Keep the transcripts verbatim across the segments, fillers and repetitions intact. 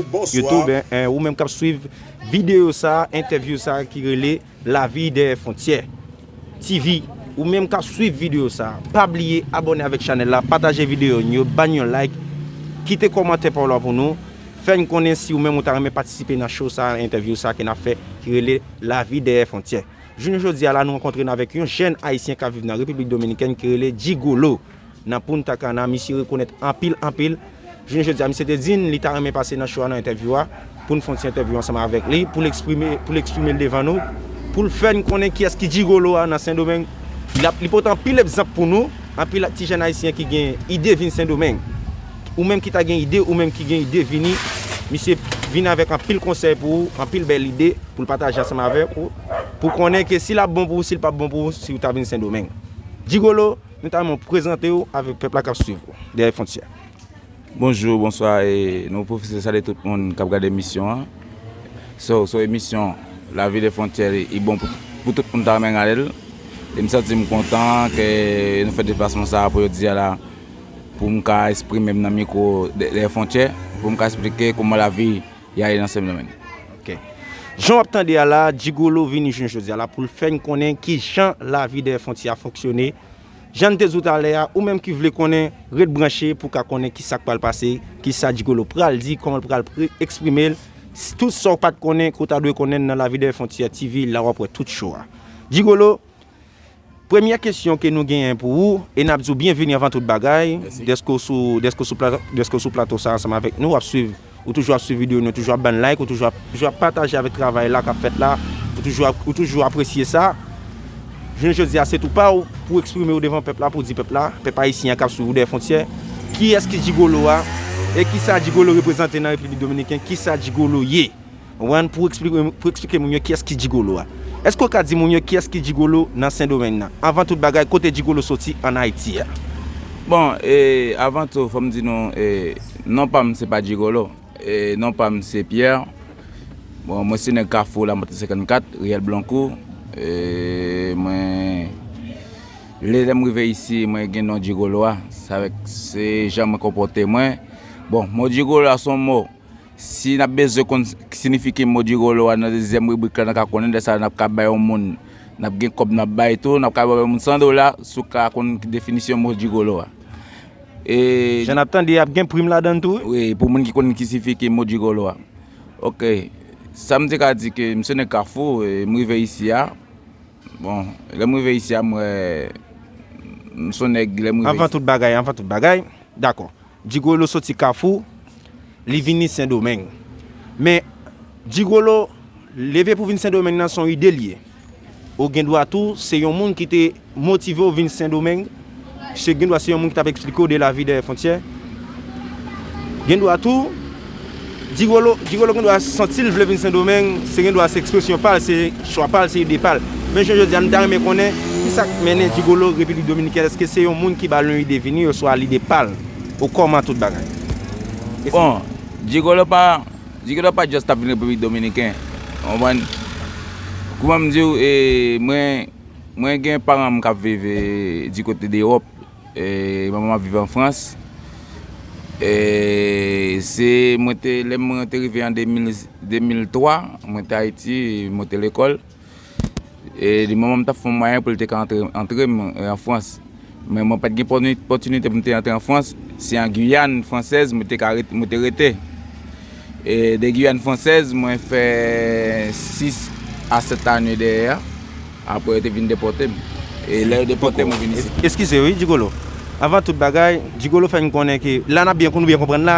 YouTube, en, en, ou menm k ap swiv videyo sa, entèvyou sa ki rele Lavi Dèyè Fwontyè TV. Ou menm k ap swiv videyo sa, pa bliye abòne avèk chanèl la, pataje videyo n yo, ba n yon like, kite kòmantè pa w la pou nou, fè n konnen si ou menm ou ta renmen patisipe nan show sa, entèvyou sa ke n ap fè, ki rele Lavi Dèyè Fwontyè. Jounen jodi a la, nou rankontre n avèk yon jèn ayisyen k ap viv nan Repiblik Dominikèn ki rele Gigolo. Nan Punta Cana, misye rekonèt anpil, anpil. Jounen jodi a, misye te di n li ta renmen pase nan show a, nan entèvyou a, pou n fè yon ti entèvyou ansanm avèk li, pou l eksprime, pou l eksprime l devan nou, pou l fè n konnen kiyès ki Gigolo a nan Sendomeng. Li ap, li pote anpil egzanp pou nou, anpil ti jèn ayisyen ki gen ide vin Sendomeng. Ou menm ki ta gen ide, ou menm ki gen ide vini, misye vin avèk anpil konsèy pou ou, anpil bèl ide pou l pataje ansanm avèk ou, pou konnen ke si l ap bon pou ou, si l p ap bon pou ou, si w ta vin Sendomeng. Gigolo, nou ta renmen w prezante w avèk pèp la k ap swiv ou dèyè fwontyè. Bonjou, bonswa, e nou pwofite salye tout moun k ap gade emisyon an. So, so emisyon Lavi Dèyè Fwontyè, li bon pou, pou tout moun ta renmen gade l. E m santi m kontan ke nou fè deplasman sa a pou jodi a la, pou m ka eksprime m nan mikwo dè-, dèyè fwontyè, pou m ka eksplike kòman lavi y ale nan Sendomeng. Ok. Jan w ap tande a la, Gigolo vini jounen jodi a la pou l fè n konnen ki jan lavi dèyè fwontyè a fonksyone. Jan n te di w talè a, ou menm ki vle konnen, ret branche pou w ka konnen ki sa k pral pase, ki sa Gigolo pral di, kòman l pral pre-, eksprime l, s-, tout sa w pa t konnen, ke w ta dwe konnen nan Lavi Dèyè Fwontyè TV, la w ap wè tout show a. Gigolo, premyè kesyon ke nou genyen pou ou, e n ap di w byenveni anvan tout bagay, dèske w sou, dèske w sou pla-, dèske w sou plato sa ansanm avèk nou, w ap swiv, ou toujou ap swiv videyo nou, toujou ap ban n like, ou toujou ap, toujou ap pataje avèk travay la k ap fèt la, ou toujou ap, ou toujou apresye sa. Jounen jodi a, se tou pa w pou w eksprime w devan pèp la, pou w di pèp la, pèp ayisyen an k ap swiv ou dèyè fwontyè, kiyès ki Gigolo a, e kisa Gigolo reprezante nan Repiblik Dominikèn, kisa Gigolo ye. Ou konprann? Pou eksplike, pou eksplike moun yo kiyès ki Gigolo a. Èske w ka di moun yo kiyès ki Gigolo nan Sendomeng nan? Anvan tout bagay, kote Gigolo soti ann Ayiti a? Bon, e, avan tou, fò m di nou, e, non pa m se pa Gigolo. E, non pa m se Pierre. Bon, mwen se nèg Kafou, Lamanten senkannkat, Riyèl Blankou. E, mwen, lè, lè m rive isi, mwen gen non Gigolo a. Sa vle, se jan mwen konpòte mwen. Bon, mo Gigolo a se yon mo. Si n ap bezwen konn siyifike mo Gigolo a nan dezyèm ribrik la, n a ka konnen lè sa a n ap ka bay yon moun, n ap gen kòb n ap bay tou, n ap ka bay yon moun san dola si w ka konn definisyon mo Gigolo a. E jan n ap tande, ap gen prim ladan l tou, wi. Wi, pou moun ki konn ki siyifike mo Gigolo a. Ok. Sa m te ka di ke m se nèg Kafou, e m rive isi a. Bon, lè m rive isi a, m wè, m se yon nèg, lè m rive isi. Anvan tout bagay, anvan tout bagay, dakò. Gigolo soti Kafou, li vini Sendomeng. Men, Gigolo leve pou vin Sendomeng nan se yon ide l ye. Ou gen dwa tou, se yon moun ki te motive w vin Sendomeng. Se gen dwa se yon moun ki t ap eksplike w de lavi dèyè fwontyè. Gen dwa tou, Gigolo, Gigolo gen dwa santi l vle vin Sendomeng, se gen dwa se ekspresyon pa l, se chwa pa l, se ide pa l. Men jan jodi a, m ta renmen konnen, kisa k mennen Gigolo Repiblik Dominikèn? Èske se yon moun ki ba l yon ide vini, oswa lide pa l? Ou kòman tout bagay? Bon, Gigolo pa, Gigolo pa just ap vin Repiblik Dominikèn. Ou konprann? Kouman m di w, e, mwen, mwen gen paran m k ap viv, e, di kote de Ewòp. E, manman m ap viv an Frans. E, se, mwen te, lè mwen te rive an de mil, de mil twa, mwen te Ayiti, mwen te lekòl. E, li, manman m t ap fè yon mwayen pou l te ka antre, antre m, e, an Frans. Men mwen pa t gen pòni-, opòtinite pou m te antre an Frans. Se an Giyàn fransèz mwen te ka ret-, mwen te rete. E de Giyàn fransèz, mwen fè sis a sèt ane dèyè a. Apre, yo te vin depòte m. E lè yo depòte m, mwen vin isi. Es-, eskize, wi, Gigolo. Anvan tout bagay, Gigolo fè n konnen ke, la n ap byen, nou byen konprann la,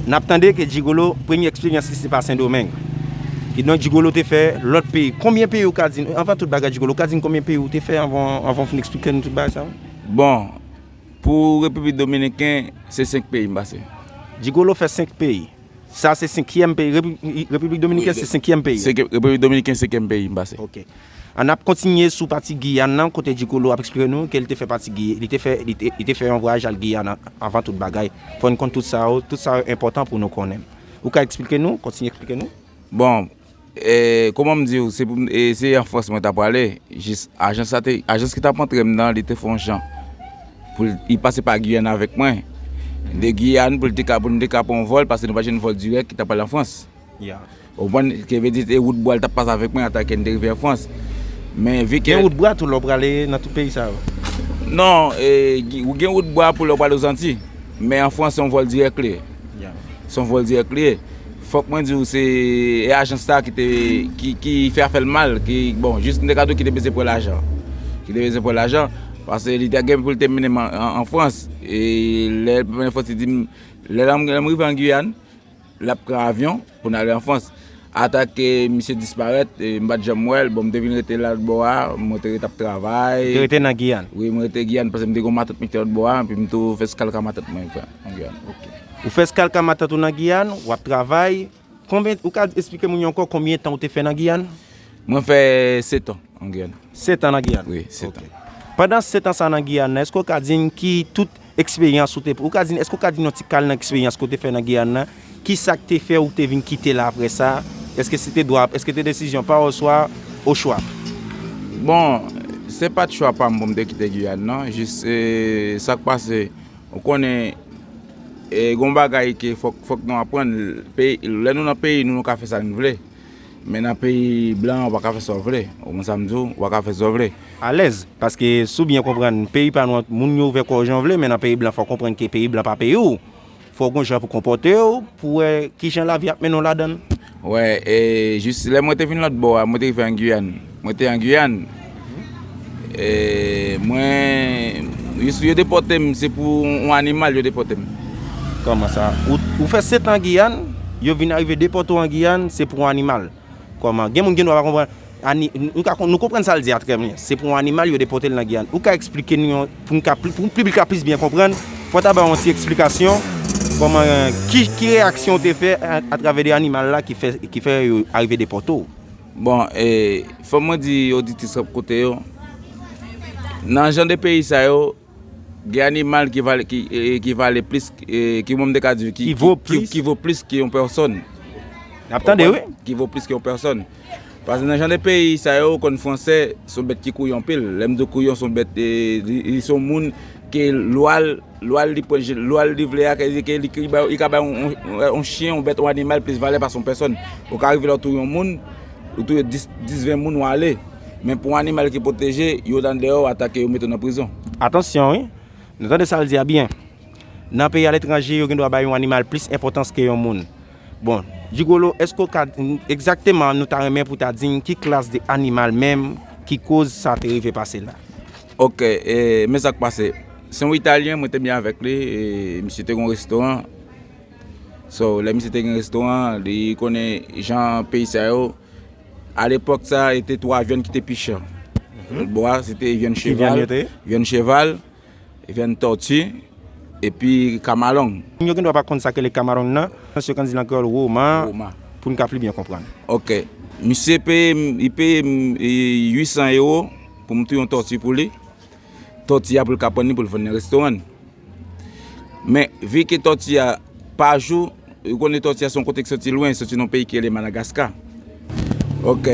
n ap tande ke Gigolo, premye eksperyans li, se pa Sendomeng. Kidonk, Gigolo te fè lòt peyi. Konbyen peyi ou ka di n, anvan tout bagay, Gigolo, ou ka di n konbyen peyi ou te fè anvan, anvan w fin eksplike nou tout bagay sa yo? Bon, pou Repiblik Dominiken, se senk peyi m pase. Gigolo fè senk peyi. Sa se senkyèm peyi. Repi-, Repiblik Dominiken se senkyèm peyi. Senk-, Repiblik Dominiken, senkyèm peyi m pase. Ok. Ann ap kontinye sou pati Giyàn nan, kote Gigolo ap eksplike nou ke li te fè pati Gi-, li te fè, li te, li te fè yon vwayaj al Giyàn an-, anvan tout bagay. Fò n konn tout sa yo, tout sa yo enpòtan pou nou konnen. Ou ka eksplike nou, kontinye eksplike nou? Bon, e, kòman m di w, se pou m, e, se an Frans mwen t ap prale, jis ajans la te, ajans ki t ap antre m nan, li te fè yon jan pou l, li pase pa Giyàn avèk mwen. de Giyàn pou l te ka, pou m te ka pran yon vòl, paske nou pa t jwenn vòl dirèk ki t ap al an Frans. Ou konprann? Ke vle di, e wout bwa l t ap pase avèk mwen, antanke n te rive an Frans. Men vi ke... Gen wout bwa tou lè w prale nan tout peyi sa yo? Non, e, gen wout bwa pou lè w prale Ozanti. Men an Frans, se yon vòl dirèk li ye. Se yon vòl dirèk li ye. Fòk mwen di w, se, e ajans sa ki te, ki, ki fè afè l mal, ki, bon, jis m te ka di w ki te bezwen pran lajan. Ki te bezwen pran lajan, paske li te gen pou l te mennen m an, an, an Frans. E lè l mennen Frans, li di m, lè l, lè m rive an Giyàn, l ap pran avyon pou n ale an Frans. Ata ke misye disparèt, e m pa t janm wè l. Bon, m te vin rete la bò a, mwen te ret ap travay. Ou te rete nan Giyàn? Wi, mwen rete Giyàn, paske m te gen yon matant mwen ki te lòt bò a, epi m tou fè eskal ka matant mwen, an Giyàn. Ou fè eskal ka matant ou nan Giyàn, w ap travay. Konbyen, ou ka esplike moun yo ankò konbyen tan ou te fè nan Giyàn? Mwen fè sèt an an Giyàn. Sèt an nan Giyàn? Wi, sèt an. Pandan sèt an sa nan Giyàn nan, èske w ka di n ki tout eksperyans ou te, ou ka di n, èske w ka di n yon ti kal nan eksperyans ke w te fè nan Giyàn nan? Ki sa k te fè ou te vin kite la apre sa? Èske se te dwa, èske te desizyon pa w oswa ochwa? Bon, se pa t chwa pa m pou m te kite Giyàn nan. Jis, e, sa k pase, ou konnen, e, gon bagay ke fòk, fòk nou aprann. Peyi, lè nou nan peyi nou, nou ka fè sa n vle. Men nan peyi blan, ou pa ka fè sa w vle. Ou konn sa m di w? Ou pa ka fè sa w vle. Alèz, paske si w byen konprann, peyi pa nou an, moun yo ouvè kò yo jan w vle, men nan peyi blan, fò w konprann ke peyi blan pa peyi w. Fò w gon jan pou konpòte w, pou wè kijan lavi ap mennen w ladan l. Wè, e jis lè mwen te vin lòt bò a, mwen te rive an Giyàn. Mwen te an Giyàn. E mwen, jis yo depòte m, se pou yon animal yo depòte m. Kòman sa? Ou, ou fè sèt an Giyàn, yo vin arive depòte w an Giyàn, se pou yon animal. Kòman? Gen moun gen dwa pa konprann. Ani-, nou ka kon-, nou konprann sa l di a trè byen. Se pou yon animal yo depòte l nan Giyàn. Ou ka eksplike nou yon, pou n ka pli, pou piblik la plis byen konprann, fò w ta ba yon ti eksplikasyon kòman, ki, ki reyaksyon w te fè a, atravè de animal la ki fè, ki fè yo arive depòte w? Bon, e, fò mwen di oditris k ap koute yo, nan jan de peyi sa yo, gen animal ki vale, ki, e, ki vale plis, e, ki mwen m te ka di, ki, ki vo plis, ki vo plis ke yon pèsòn. N ap tande, wi. Ki vo plis ke yon pèsòn. Paske nan jan de peyi sa yo, ou konn franse, se yon bèt ki kouri anpil. Lè m di w kouri, se yon bèt, e, li, li se yon moun ke lwa l, lwa l li pran, lwa l li vle a, ke li, ke li, li bay, li ka bay yon, yon, yon chen, yon bèt, yon animal plis valè pase yon pèsòn. Ou ka rive la, ou touye yon moun, ou touye dis, dis, ven moun, ou ale. Men pou yon animal ki pwoteje, yo anndan dèyè w atake, yo mete w nan prizon. Atansyon, wi. Nou tande sa l di a byen. Nan peyi aletranje, yo gen dwa bay yon animal plis enpòtans ke yon moun. Bon, Gigolo, èske w ka, egzakteman, nou ta renmen pou w ta di n ki klas de animal menm ki koz sa te rive pase la? Ok, e, men sa k pase. Se yon Italyen, mwen te byen avèk li, e misye te gen yon restoran. So, lè misye te gen restoran, li konnen jan peyi sa yo, alepòk sa, e te twa vyann ki te pi chè. Lòt bò a, se te vyann cheval, vyann cheval, vyann tòti, epi kamalong. Moun yo gen dwa pa konn sa k rele kamalong nan, yo ka di l an kreyòl woma, pou n ka pli byen konprann. Ok. Misye peye m, li peye m, e, uit san ewo pou m touye yon tòti pou li. Tòti a pou l ka pran li pou l vann nan restoran. Men, vi ke tòti a, pa jou, ou konnen tòti a se yon kote ki soti lwen, soti nan yon peyi ki rele Madagaska. Ok.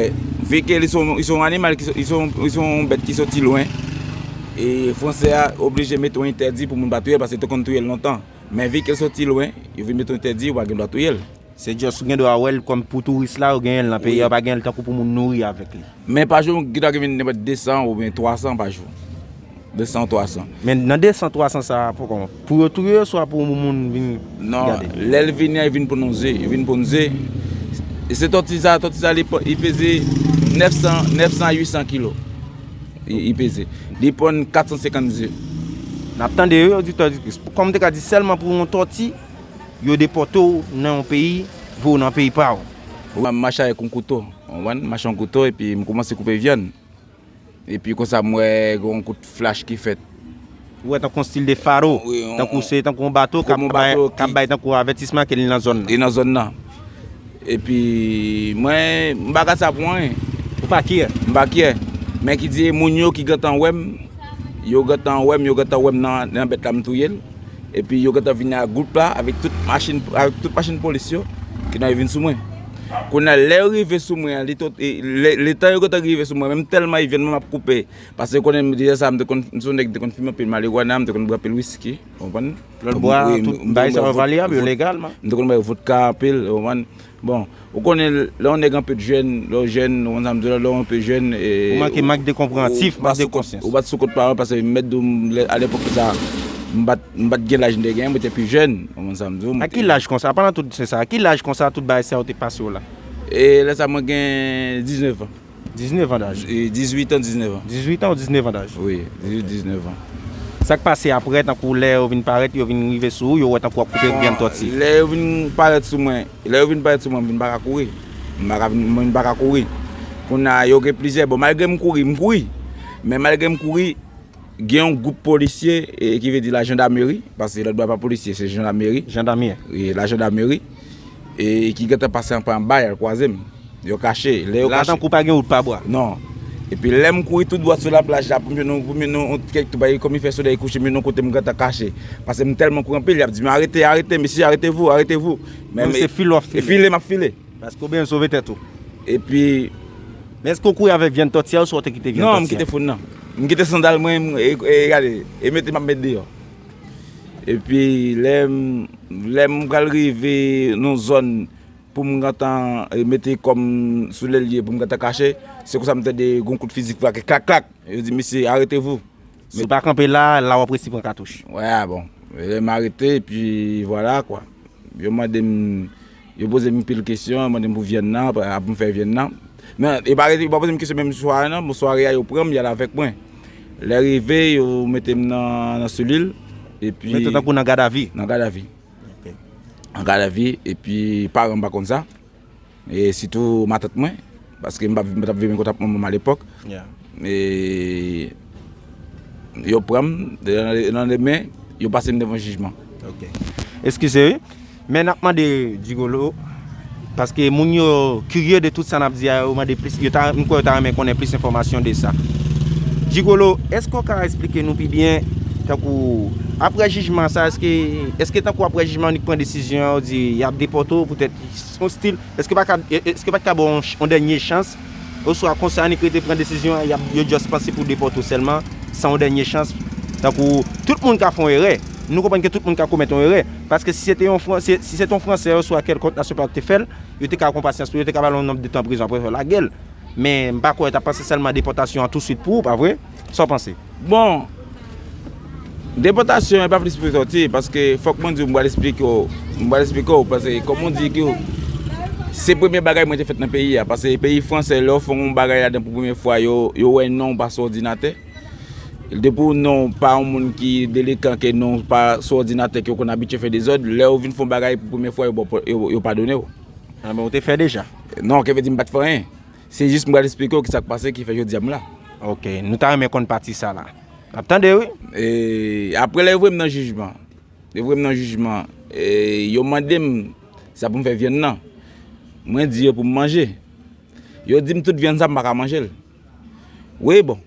Vi ke li se yon, li se yon animal, ki, li se yon, li se yon bèt ki soti lwen, e franse a oblije mete yon entèdi pou moun pa touye l, paske yo te konn touye l lontan. Men vi ke l soti lwen, yo vin mete yon entèdi, ou pa gen dwa touye l. Se just ou gen dwa wè l kòm pou touris la, yo genyen l nan peyi a, yo pa genyen l tankou pou moun nouri avèk li. Men pa jou, gen dwa gen vin nenpòt de san oubyen twa san pa jou. De san, twa san. Men nan de san, twa san sa a, pou kòman? Pou yo touye yo, swa pou moun vin gade? Non, lè l vini an, li vin ponn yon ze, li vin ponn ze. E se tòti sa, tòti sa, li, li peze nèf san, nèf san a uit san kilo. Li, li peze. Li ponn kat san senkant ze. N ap tande, wi, oditè, oditris. Kòm m te ka di, sèlman pou yon tòti, yo depòte w nan yon peyi, voye w nan peyi pa w. Wi, m mache avèk yon kouto, w konprann? M mache yon kouto, epi m kòmanse koupe vyann. Epi konsa, m wè gen yon kout flach ki fèt. Ou wè tankou yon stil de faro, tankou se tankou yon bato k ap bay, k ap bay tankou avètisman ke li nan zòn nan. Li nan zòn nan. Epi, mwen, m pa ka sa pou anyen. Ou pa kyè? M pa kyè. Men ki di, e moun yo ki gentan wè m, yo gentan wè m, yo gentan wè m nan, nan bèt la, m touye l. Epi yo gentan vini ak gwoup la, avèk tout machin, avèk tout machin polis yo, ki nan yo vin sou mwen. Kounye a, lè yo rive sou mwen an, li to, e, lè, letan yo gentan rive sou mwen, menm tèlman yo vyen mwen, m ap koupe. Paske konnen deja sa, m te konn, m se yon nèg ki te konn fimen anpil marijuana, m te konn bwè anpil wiski, ou konprann? Lè w bwè, wi, tout m te bagay konn sa bwè yo vòd-, valyab, yo vòd-, legal, man. M te konn bwè vòdka anpil, ou konprann? Bon, ou konnen, lè yon nèg anpil jèn, lè w jèn, ou konn sa m di w la, lè w anpil jèn, e, ou manke mank de konpreyansif, mank de konsyans. Ou bat sou kont paran, paske m mèt di w, m, lè, a lepòk sa, m bat, m bat gen laj m te gen, mwen te pi jèn, ou konn sa m di w, mwen te... A ki laj konsa? Pandan tout se sa, a ki laj konsa tout bagay sa yo te pase w la? E lè sa mwen gen diznèf an. Diznèf an daj? E dizuit an, diznèf an. Dizuit an ou diznèf an daj? Wi, dizuit, diznèf an. Sa k pase apre, tankou lè yo vin parèt, yo vin rive sou ou, yo wè tankou w ap koupe vyann tòti? Bon, lè yo vin parèt sou mwen, lè yo vin parèt sou mwen, m vin pa ka kouri. M pa ka vin, mwen vin pa ka kouri. Kounye a, yo gen plizyè, bon, malgre m kouri, m kouri. Men malgre m kouri, gen yon gwoup polisye, e, ki vle di lajandameri, paske lòt bò a pa polisye, se jandameri. Jandamyè. Wi, lajandameri, e, ki gentan pase anba, anba y al kwaze m. Yo kache. Lè yo kache. La tankou pa gen wout pa bwa. Non. Epi lè m kouri tou dwat sou laplaj la pou m jwenn yon, pou m jwenn yon, yon kèk tou bagay, kòm li fè solèy kouche, m jwenn yon kote m gentan kache. Paske m tèlman kouri anpil, y ap di m, "Arete, arete, mesye, arete vou, arete vou." Men, men se file w ap file. E file m ap file. Paske w bezwen sove tèt ou. Epi... Men èske w kouri avèk vyann tòti a ouswa w te kite vyann tòti a? Non, m kite foun nan. M kite sandal mwen, e, e gade, e mete m ap met deyò. Epi lè m, lè m pral rive nan zòn pou m gentan, e, mete kò m sou lè l ye pou m gentan kache, se konsa m tande yon kout fizi k frape klak, klak. Yo di, "Mesye, arete vou." Si w pa kanpe la, la w ap resi pran katouch. Wè, bon. Lè m arete, epi vwala, kwa. Yo mande m, yo poze m pil kesyon, yo mande m pou vyann nan, pou m fè vyann nan. Men, yo pa rete, yo pa poze m kesyon menm sware nan, bon, sware a, yo pran m, y al avèk mwen. Lè rive, yo mete m nan, nan selil, epi... Mete w tankou nan gadavi? Nan gadavi. Ok. Nan gadavi, epi paran m pa konn sa. E sitou matant mwen, paske m pa, m t ap viv kot ap manman m alepòk. Yeah. E yo pran m, le landemen, yo pase m devan jijman. Ok. Eskize, wi. Men n ap mande Digolo, paske moun yo kirye de tout sa n ap di a, yo mande plis, yo ta, m kwè yo ta renmen konnen plis enfòmasyon de sa. Digolo, èske w ka eksplike nou pi byen, tankou, apre jijman sa, èske, èske tankou apre jijman, nèg pran desizyon an, yo di, y ap depòte w poutèt yon stil, èske pa ka, èske pa t ka ba w yon, yon dènye chans, oswa konsa annik rete pran desizyon an, y ap, yo just panse pou depòte w sèlman, san yon dènye chans? Tankou, tout moun ka fè yon erè. Nou konprann ke tout moun ka komèt yon erè. Paske si se te yon Fran-, si, si se te yon Fransè oswa kèlkonk nasyon pa yo ki te fè l, yo te ka pran pasyans pou yo, yo te ka ba l yon nonb de tan prizon, apre yo lage l. Men, m pa kwè yo t ap panse sèlman depòtasyon an touswit pou ou, pa vre? Sa w panse? Bon, depòtasyon an pa plis pou sòti, paske fòk mwen di w, m pral esplike w, m pral esplike w, paske kòm ou di ke se premye bagay mwen te fèt nan peyi a, paske peyi fransè, lè w fè yon bagay ladan pou premye fwa, yo, yo wè non w pa sou òdinatè. Depi w non w pa yon moun ki delekan, ke non w pa sou òdinatè, ke w konn abitye fè dezòd, lè w vin fè yon bagay pou premye fwa, yo ba w, yo, yo padone w. A, men w te fè deja? Non, ke vle di m pa t fè anyen. Se jis m pral esplike w kisa k pase ki fè jodi a m la. Ok, nou ta renmen konn pati sa la. N ap tande, wi. E, apre lè yo voye m nan jijman, yo voye m nan jijman, e, yo mande m sa pou m fè vyann nan. Mwen di yo pou m manje. Yo di m tout vyann sa m pa ka manje l. Wi, bon.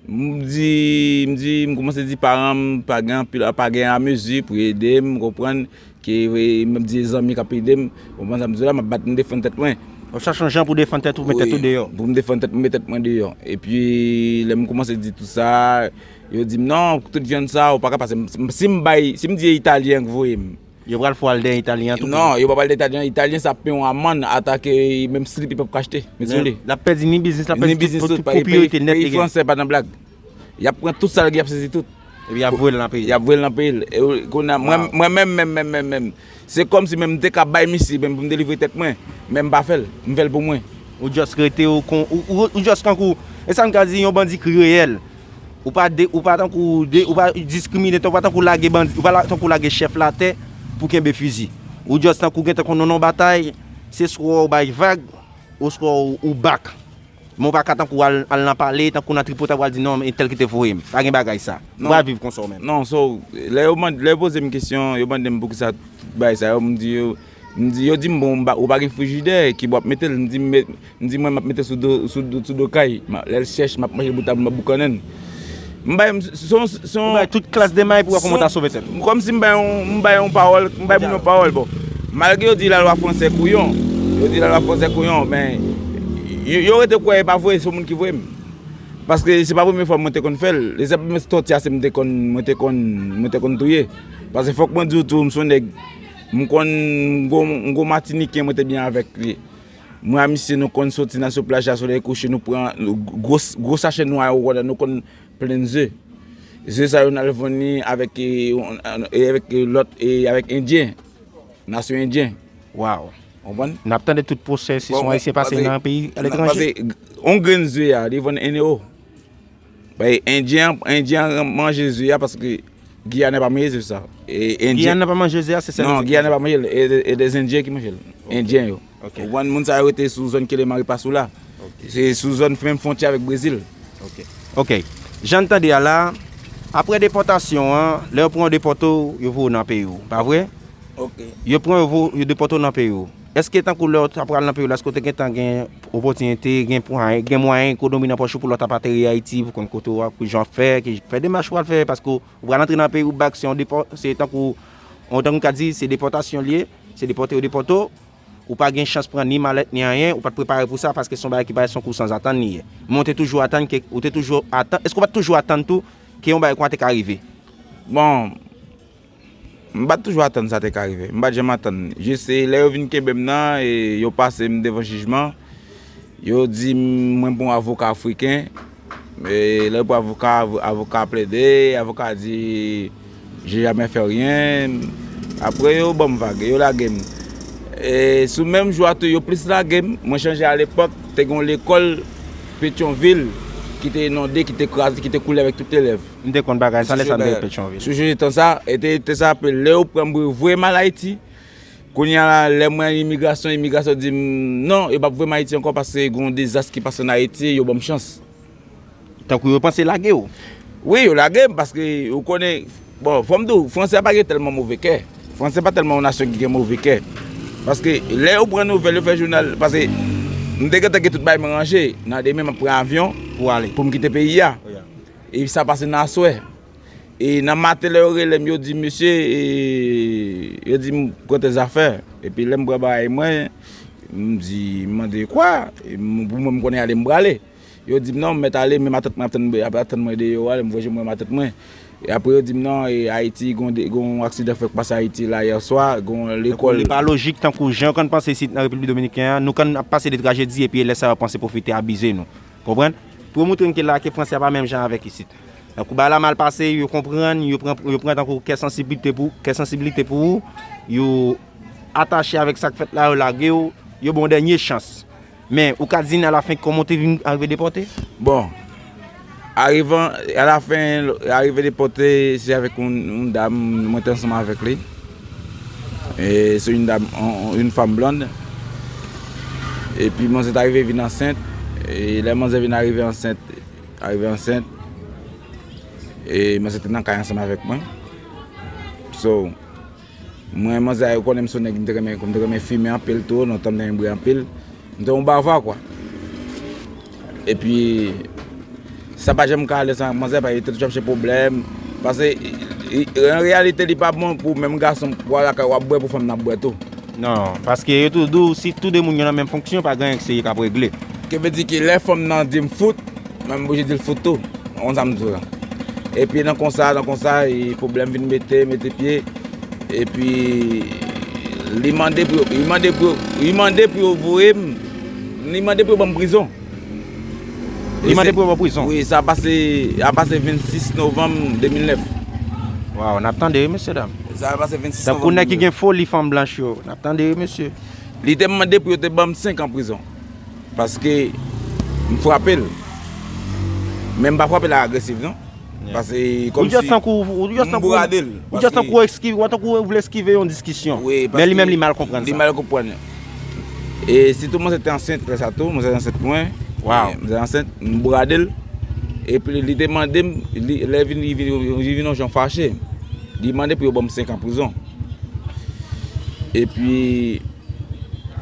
M di, m di, m kòmanse di paran m, pa gen anpil, pa gen amezi pou ede m, konprann, ke, e, m ap di zanmi k ap ede m, konprann sa m di w la, m ap bat, m defann tèt mwen. W ap chache yon jan pou defann tèt ou, met tèt ou deyò. Wi, pou m defann tèt mwen, met tèt mwen deyò. Epi, lè m kòmanse di tout sa, yo di m, "Non, tout vyann sa, ou pa ka pase." M, si m bay, si m di e Italyen k voye m, Yo pral fè w al dèyè Italyen an tou. Non, yo pa pral dèyè Italyen an. Italyen sa ap peye yon amann ata ke menm slip li p ap ka achte. Men sou li. L ap pèdi ni biznis, l ap pèdi tout, tout pwopriyete nèt li gen. Peyi fransè pa nan blag. Y ap pran tout sa l gen, y ap sezi tout. Epi y ap voye l nan peyi l. Y ap voye l nan peyi l. E kounye a, mwen, mwen menm, menm, menm, menm, menm, se kòmsi menm m te ka bay misye menm pou m delivre tèt mwen, men m pa fè l. M fè l pou mwen. Ou just rete, ou kon, ou, ou, ou just kankou, e sa m ka di, yon bandi kriyèl. Ou pa de, ou pa tankou de, ou pa diskrimine, ou pa tankou lage bandi, ou pa la, tankou lage chèf la atè pou kenbe fizi. Ou just tankou gentan konn non batay, se swa ou bay vag, oswa ou, ou bak. Men ou pa ka tankou al, al nan palè, tankou nan tripotay pou al di non, entèl ki te voye m. Pa gen bagay sa. Ou pa viv konsa ou menm. Non, so, lè yo mande, lè yo poze m kesyon, yo mande m poukisa bagay sa yo, m di yo, m di, yo di m, "Bon, m pa, ou pa gen frijidè, ki bò w ap mete l?" M di, "M met, m di mwen m ap mete sou do, sou do, sou do kay. Lè l chèch, m ap manje bout a bout, m ap boukannen l." M bay, m, se yon, se yon... Ou bay tout klas de may pou wè kòman w ta sove tèt ou. Kòmsi m bay yon, m bay yon pawòl, m bay moun yon pawòl, bon. Malgre yo di lalwa fransè kouyon, Yo di la la fòs e kouyon, men yo, yo rete kwè e pa vre, se yon moun ki voye m. Paske se pa premye fwa mwen te konn fè l. E se premye tòti a se m te konn, mwen te konn, mwen te konn touye. Paske fòk mwen di w tou, m se yon nèg, m konn, m gwo, m gwo Matiniken, mwen te byen avèk li. Mwen a misye, nou konn soti nan sou plaj la, solèy kouche, nou pran gwo, gwo sachè nwa yo, nou konn plenn ze. Ze sa yo, n al vann li avèk, e, e, avèk, e, lòt, e, avèk Endyen, nasyon Endyen. Waw. Konprann? N ap tande tout pwosè si se yon Ayisyen pase nan peyi aletranje. Paske yon grenn ze a, li vann en ewo. Bay Endyen an, Endyen an manje ze a paske Giyanè pa manje ze sa. E Endyen. Giyanè pa manje ze a, se sèl. Non, Giyanè pa manje l, e, e de Endyen ki manje l. Endyen yo. Ok. Ou konprann, moun sa yo rete sou zòn Keleman Ripasu la. Ok. Se sou zòn menm fwontyè avèk Brezil. Ok. Ok. Jan n tande a la, apre depòtasyon an, lè yo pran w depòte w, yo voye w nan peyi w, pa vre? Ok. Yo pran yo, vo- yo depòte w nan peyi w. Èske tankou lè w ta pral nan peyi w la, èske w te gentan gen opòtinite, gen pwayen, gen mwayen ekonomi nan pòch ou pou lè w t ap ateri Ayiti, pou konn kote w ap, ki jan w ap fè, ki, fè demach w pral fè, paske w pral antre nan peyi w bak, se yon depò, se tankou, on, tankou n ka di, se depòtasyon l ye, se depòte yo depòte w, ou pa gen chans pran ni malèt ni anyen, ou pa t prepare pou sa, paske se yon bagay ki parèt se yon kou sanzatann li ye. Men w te toujou atann ke, ou te toujou atann, èske w pa t toujou atann tou ke yon bagay konsa te ka rive? Bon, M pa t toujou atann sa te ka rive. M pa t janm atann. Jis, e, lè yo vin kenbe m nan, e, yo pase m devan jijman, yo di m mwen pran yon avoka afriken. E, lè yo pran avoka, avo- avoka a plede, avoka a di, "J'ai jamais fait rien." Apre, yo ban m vag, yo lage m. E, sou menm jou a tou, yo plis lage m. Mwen chanje alepòk, te gen yon lekòl Petyonvil ki te inonde, ki te kraze, ki te koule avèk tout elèv. M te konn bagay sa, lè sa m te ret Petyonvil. Si w sonje tan sa, e te, te sa apre lè yo pran m pou yo voye m al Ayiti. Kounye a la, lè mwen al imigrasyon, imigrasyon di m, "Non, yo p ap voye m Ayiti ankò paske gen yon dezas ki pase ann Ayiti, yo ban m chans." Tankou yo panse lage w? Wi, yo lage m paske ou konnen, bon, fò m di w, Fransè pa gen tèlman move kè. Fransè pa tèlman yon nasyon ki gen move kè. Paske lè yo pran nouvèl, yo fè jounal, paske m te gentan gen tout bagay mwen ranje. Nan demen, m ap pran avyon pou ale, pou m kite peyi a. Wi. E sa pase nan aswè. E nan maten, lè yo rele m, yo di, "Mesye," e, yo di m, "Pran tè zafè." Epi lè m pran bagay mwen, m di, m mande, "Kwa?" E m, pou mwen, m konnen ale, m prale. Yo di m, "Non, m mèt ale, men matant mwen ap tann, ap tann mwen deyò a." Lè m voye je m wè matant mwen. E apre, yo di m, "Non, e Ayiti, gon de, gon aksidan fèk pase Ayiti la yè swa, gon lekòl." Li pa lojik tankou jan yo konn panse isit nan Repiblik Dominiken an, nou konn ap pase de trajedi, epi lè sa yo panse pwofite abize nou. Konprann? Pou yo montre n ke la, ke Fransè a pa menm jan avèk isit. Tankou bagay la mal pase, yo konprann, yo pran, yo pran tankou kè sansiblite pou, kè sansiblite pou ou, yo atache avèk sa k fèt la, yo lage w, yo ba w yon dènye chans. Men, ou ka di n alafen kòman w te vin arive depòte? Bon, arivan, alafen, arive depòte, se avèk yon, yon dam, mwen te ansanm avèk li. E se yon dam, yon, yon fanm blond. Epi manzè t arive vin ansent. E lè manzè vin arive ansent, arive ansent, e manzè te nan kay ansanm avèk mwen. So, mwen, manzè a, yo konnen m se yon nèg, m te renmen, m te renmen fimen anpil tou, lontan m te renmen bwè anpil. M te yon bava, kwa. Epi, sa pa janm ka ale san manzè, paske yo te toujou ap chèche pwoblèm. Paske, i- i- an reyalite, li pa bon pou menm gason pou al lakay w ap bwè, pou fanm nan ap bwè tou. Non, paske yo tou di w, si tou de moun yo nan menm fonksyon, pa gen anyen ki serye k ap regle. Ki vle di ke lè fanm nan di m fout, mwen m oblije di l fout tou. Ou konn sa m di w la. Epi nan konsa, nan konsa, e pwoblèm vin mete, mete pye. Epi li mande pou yo, li mande pou yo, li mande pou yo voye m, li mande pou yo ban m prizon. Li mande pou yo ba w prizon? Wi, sa pase, a pase vennsis novanm de mil nèf. Waw, n ap tande wi, mesye dam. Sa pase vennsis novanm. Tankou nèg ki gen foli fanm blanch yo, n ap tande wi, mesye. Li te mande pou yo te ban m senk an prizon. Paske m frape l. Men m pa frape l agresif, non. Paske kòmsi m bourade l. Ou just tankou eskive, ou tankou ou vle eskive yon diskisyon. Men li menm li mal konprann sa. Li mal konprann. E sitou manzè te ansent lè sa tou, manzè te ansent mwen. Waw. Manzè ansent, m bourade l. Epi li te mande m, li, lè vin, li vin, li vin yon jan fache. Li mande pou yo ban m senk an prizon. Epi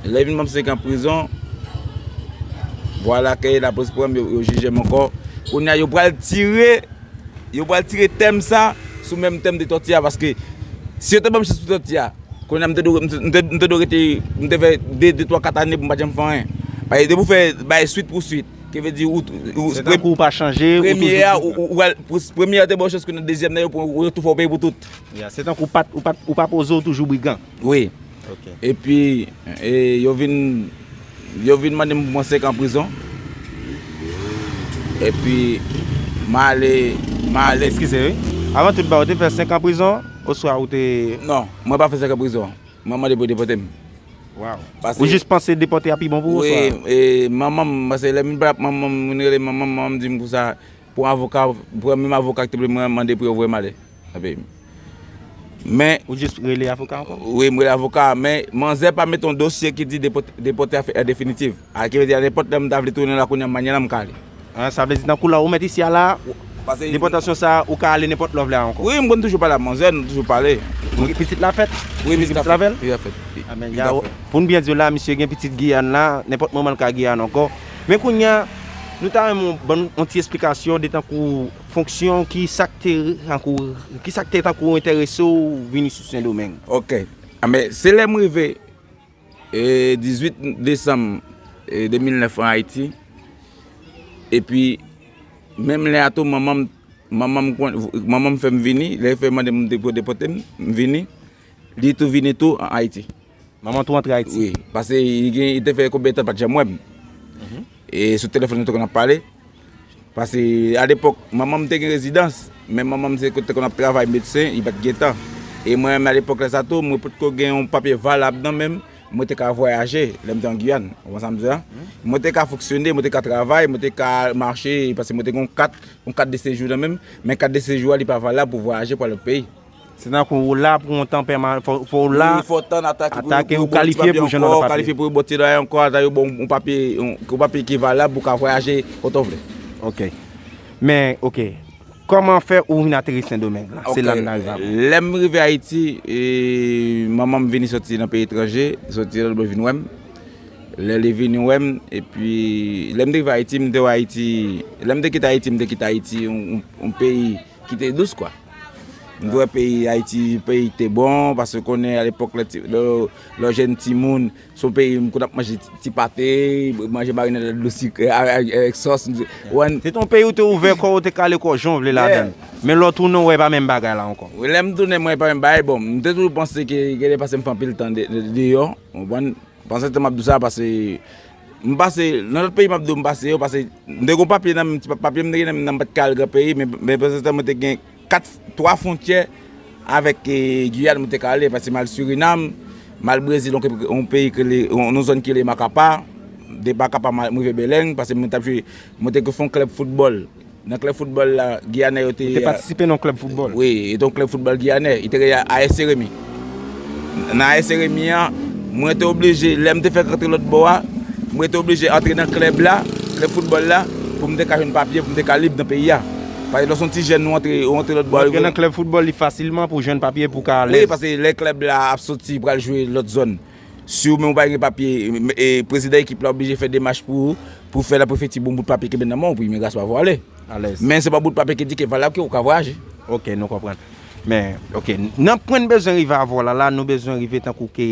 lè vin ban m senk an prizon, vwala ke lapolis pran m, yo, yo jije m ankò. Kounye a, yo pral tire, yo pral tire tèm sa sou menm tèm de tòti a, paske si yo te ban m chans pou tòti a, Kounye a m te dwe, m te, m te, m te dwe rete, m te fè de, de, twa, kat ane pou m pa t janm fè anyen. Paske depi w fè bay swit pou swit, ki vle di ou, ou, Se tankou ou pa chanje, ou premye toujou a, pi ou, ou, al- pou- premye a te ba w chans kounye a dezyèm nan yo pou yo tou fè w peye pou tout. Ya, se tankou ou pa, ou pa, ou pa poze, ou toujou brigan. Wi. Ok. Epi e, yo vin yo vin mande m pou mwen senk an prizon. Epi m ale, m ale. Eskize, wi. Avan tout, ba, ou te fè senk an prizon, oswa ou te. Non, mwen pa fè senk an prizon. Mwen mande pou yo depòte m. Waw. Paske- Ou jis panse depòte a pi bon pou ou, Wi, oswa? E, manman m, paske lè m vin pale ak manman m, m vin rele manman m, manman m di m konsa, pou avoka, pou menm avoka ki te vle mwen mande pou yo voye m ale nan peyi m. Men, Ou jis rele avoka ankò? Wi, m rele avoka, men manzè pa met yon dosye ki di depòte, depòte a fè- a definitif. A, ki vle di, a nenpòt lè m ta vle tounen la kounye a, manyè la m ka ale. Ah, sa vle di, nan kou la, ou mèt isi a la, Paske- depòtasyon sa, ou ka ale nenpòt lè w vle a ankò. Wi, m konn toujou pale ak manzè, nou toujou pale. Pitit la fèt? Wi, pitit la Pitit la fèt. fèt? Wi, la fèt. Pi- Amen. pi Ya, ta fèt. Pou n byen di w la, misye gen pitit Giyàn la, nenpòt moman l ka Giyàn ankò. Men kounye a, nou ta renmen w ban nou yon ti esplikasyon de tankou fonksyon, ki sa k te tankou, ki sa k te tankou enterese w vin isit Sendomeng. Ok. Anben, se lè m rive e, dizuit desanm e, de mil nèf an Ayiti. Epi, menm lè a tou, manman m, manman m, kon- manman m fè m vini, lè yo fè mande m depo- depòte m, m vini. Li tou vini tou an Ayiti. Manman tou antre Ayiti? Wi, paske li gen, li te fè konbyen tan pa t janm wè m. E sou telefòn nou te konn ap pale. Paske alepòk, manman m te gen rezidans, men manman m se te konn ap travay medsen, li pa t gen tan. E mwen menm alepòk la sa tou, mwen potko gen yon papye valab nan men m, mwen te ka vwayaje lè m te an Giyàn. Ou konprann sa m di a? Mwen te ka fonksyone, mwen te ka travay, mwen te ka mache, paske mwen te gen yon kat, yon kat de sejou nan men m, men kat de sejou a li pa valab pou vwayaje pou al lòt peyi. Se tankou ou la pou yon tan pèmanan, fò, fò ou la Wi, fò w tann ata ki pou- ata ke pou- ou pou- kalifye pou- pou jwenn yon lòt ankò, papye. Kalifye pou yo ba w ti bagay ankò, ata yo ba w yon papye, yon, yon papye ki valab pou w ka vwayaje kote w vle. Ok. Men, ok. Kòman fè ou vin ateri Sendomeng la? Se la n arive a. Lè m rive Ayiti, e, manman m vini soti nan peyi etranje, soti lòt bò vin wè m. Lè li vini wè m, epi lè m te rive Ayiti, m te wè Ayiti, lè m te kite Ayiti, m te kite Ayiti, yon, yon, yon peyi ki te dous, kwa. M te wè peyi Ayiti, peyi ki te bon, paske w konnen alepòk lè ti- lè, lè w jèn timoun, se yon peyi m konn ap manje ti, ti pate, manje marinad dlo sikre avèk, avèk sòs. M te- wè, Se te yon peyi ou te ouvè kò, ou te ka ale kò jan w vle ladan l. Men lè w tounen, w wè pa menm bagay la ankò. Wi, lè m tounen, mwen pa menm bagay. Bon, m te toujou panse ke gen de pase m fè anpil tan de- de- deyò. Ou konprann? Panse tan m ap di w sa, paske m pase, nan lòt peyi m ap di w m pase yo, paske m te gen papye nan men m, ti papye m te gen nan men m, m pa t ka al gran peyi, men, men panse tan mwen te gen kat, twa fwontyè avèk e, Giyàn, mwen te ka ale, paske m al Sirinam, m al Brezil, yon, yon peyi ki rele, yon, yon zòn ki rele Makapa, de Makapa m al- m rive Belèn, paske mwen t ap jwe, mwen te fè yon klèb foutbòl. Nan klèb foutbòl la, Giyanè yo te. Ou te patisipe nan yon klèb foutbòl? Wi, e te yon klèb foutbòl Giyanè. Li te rele A S Jeremi. Nan A S Jeremi an, mwen te oblije, lè m te fèk rantre lòt bò a, mwen te oblije antre nan klèb la, klèb foutbòl la, pou m te ka jwenn papye, pou m te ka lib nan peyi a. Paske lè w se yon ti jèn, ou antre, ou antre lòt bò a. Ou antre nan klèb foutbòl, li fasilman pou jwenn papye pou ka alèz. Wi, paske lè klèb la ap soti, pral jwe lòt zòn. Si w menm ou pa gen papye, e, prezidan ekip la oblije fè demach pou ou, pou fè laprefekti ba w yon bout papye kenbe nan men w, pou imigrasyon ba w ale. Alèz. Men se pa bout papye ki di ke valab ke ou ka vwayaje. Ok, nou konprann. Men, ok, nan pwen n bezwen rive avè w la, la, nou bezwen rive tankou ke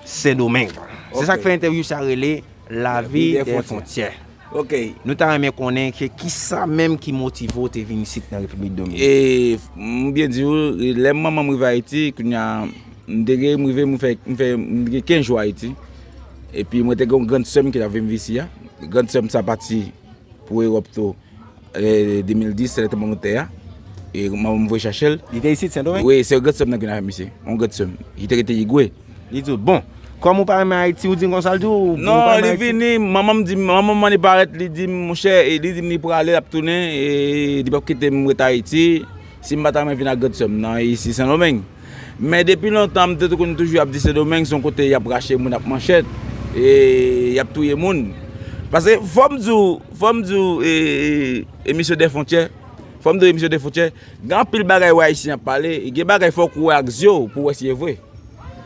Sendomeng. Se sa k fè entèvyou sa rele Lavi dèyè fwontyè. Ok. Nou ta renmen konnen ke kisa menm ki motive w te vin isit nan Repiblik Dominikèn. E m byen di w, lè manman m rive Ayiti, kounye a, m te gen, m rive, m fè, m fè, m gen kenz jou Ayiti. Epi mwen te gen yon grann sè m ki t ap viv isi a. Grann sè m sa pati pou Ewòp tou, e, de mil dis, se lè te ban mwen tè a. E manman m voye chache l. Li te isit Sendomeng? Wi, se grann sè m nan ki vin avè misye. Yon grann sè m. Li te rete Igwe. Li di w, bon, kòm ou pa renmen Ayiti, ou di l konsa, l di w, ou pa Non, renmen li Ayiti? Vini, manman m di m, manman m mande parèt, li di m, monchè, e li di m li prale, l ap tounen, e li p ap kite m ret Ayiti, si m pa ta renmen vin ak grann sè m nan, isi Sendomeng. Men depi lontan, m te tou konn toujou ap di Sendomeng se yon kote y ap rache moun ak manchèt, e y ap touye moun. Paske fò m di w, fò m di w, e, e, e misye dèyè fwontyè, fò m di w, e misye dèyè fwontyè, gen anpil bagay w wè Ayisyen ap pale, gen bagay fò w wè ak zye w pou w wè si e vre.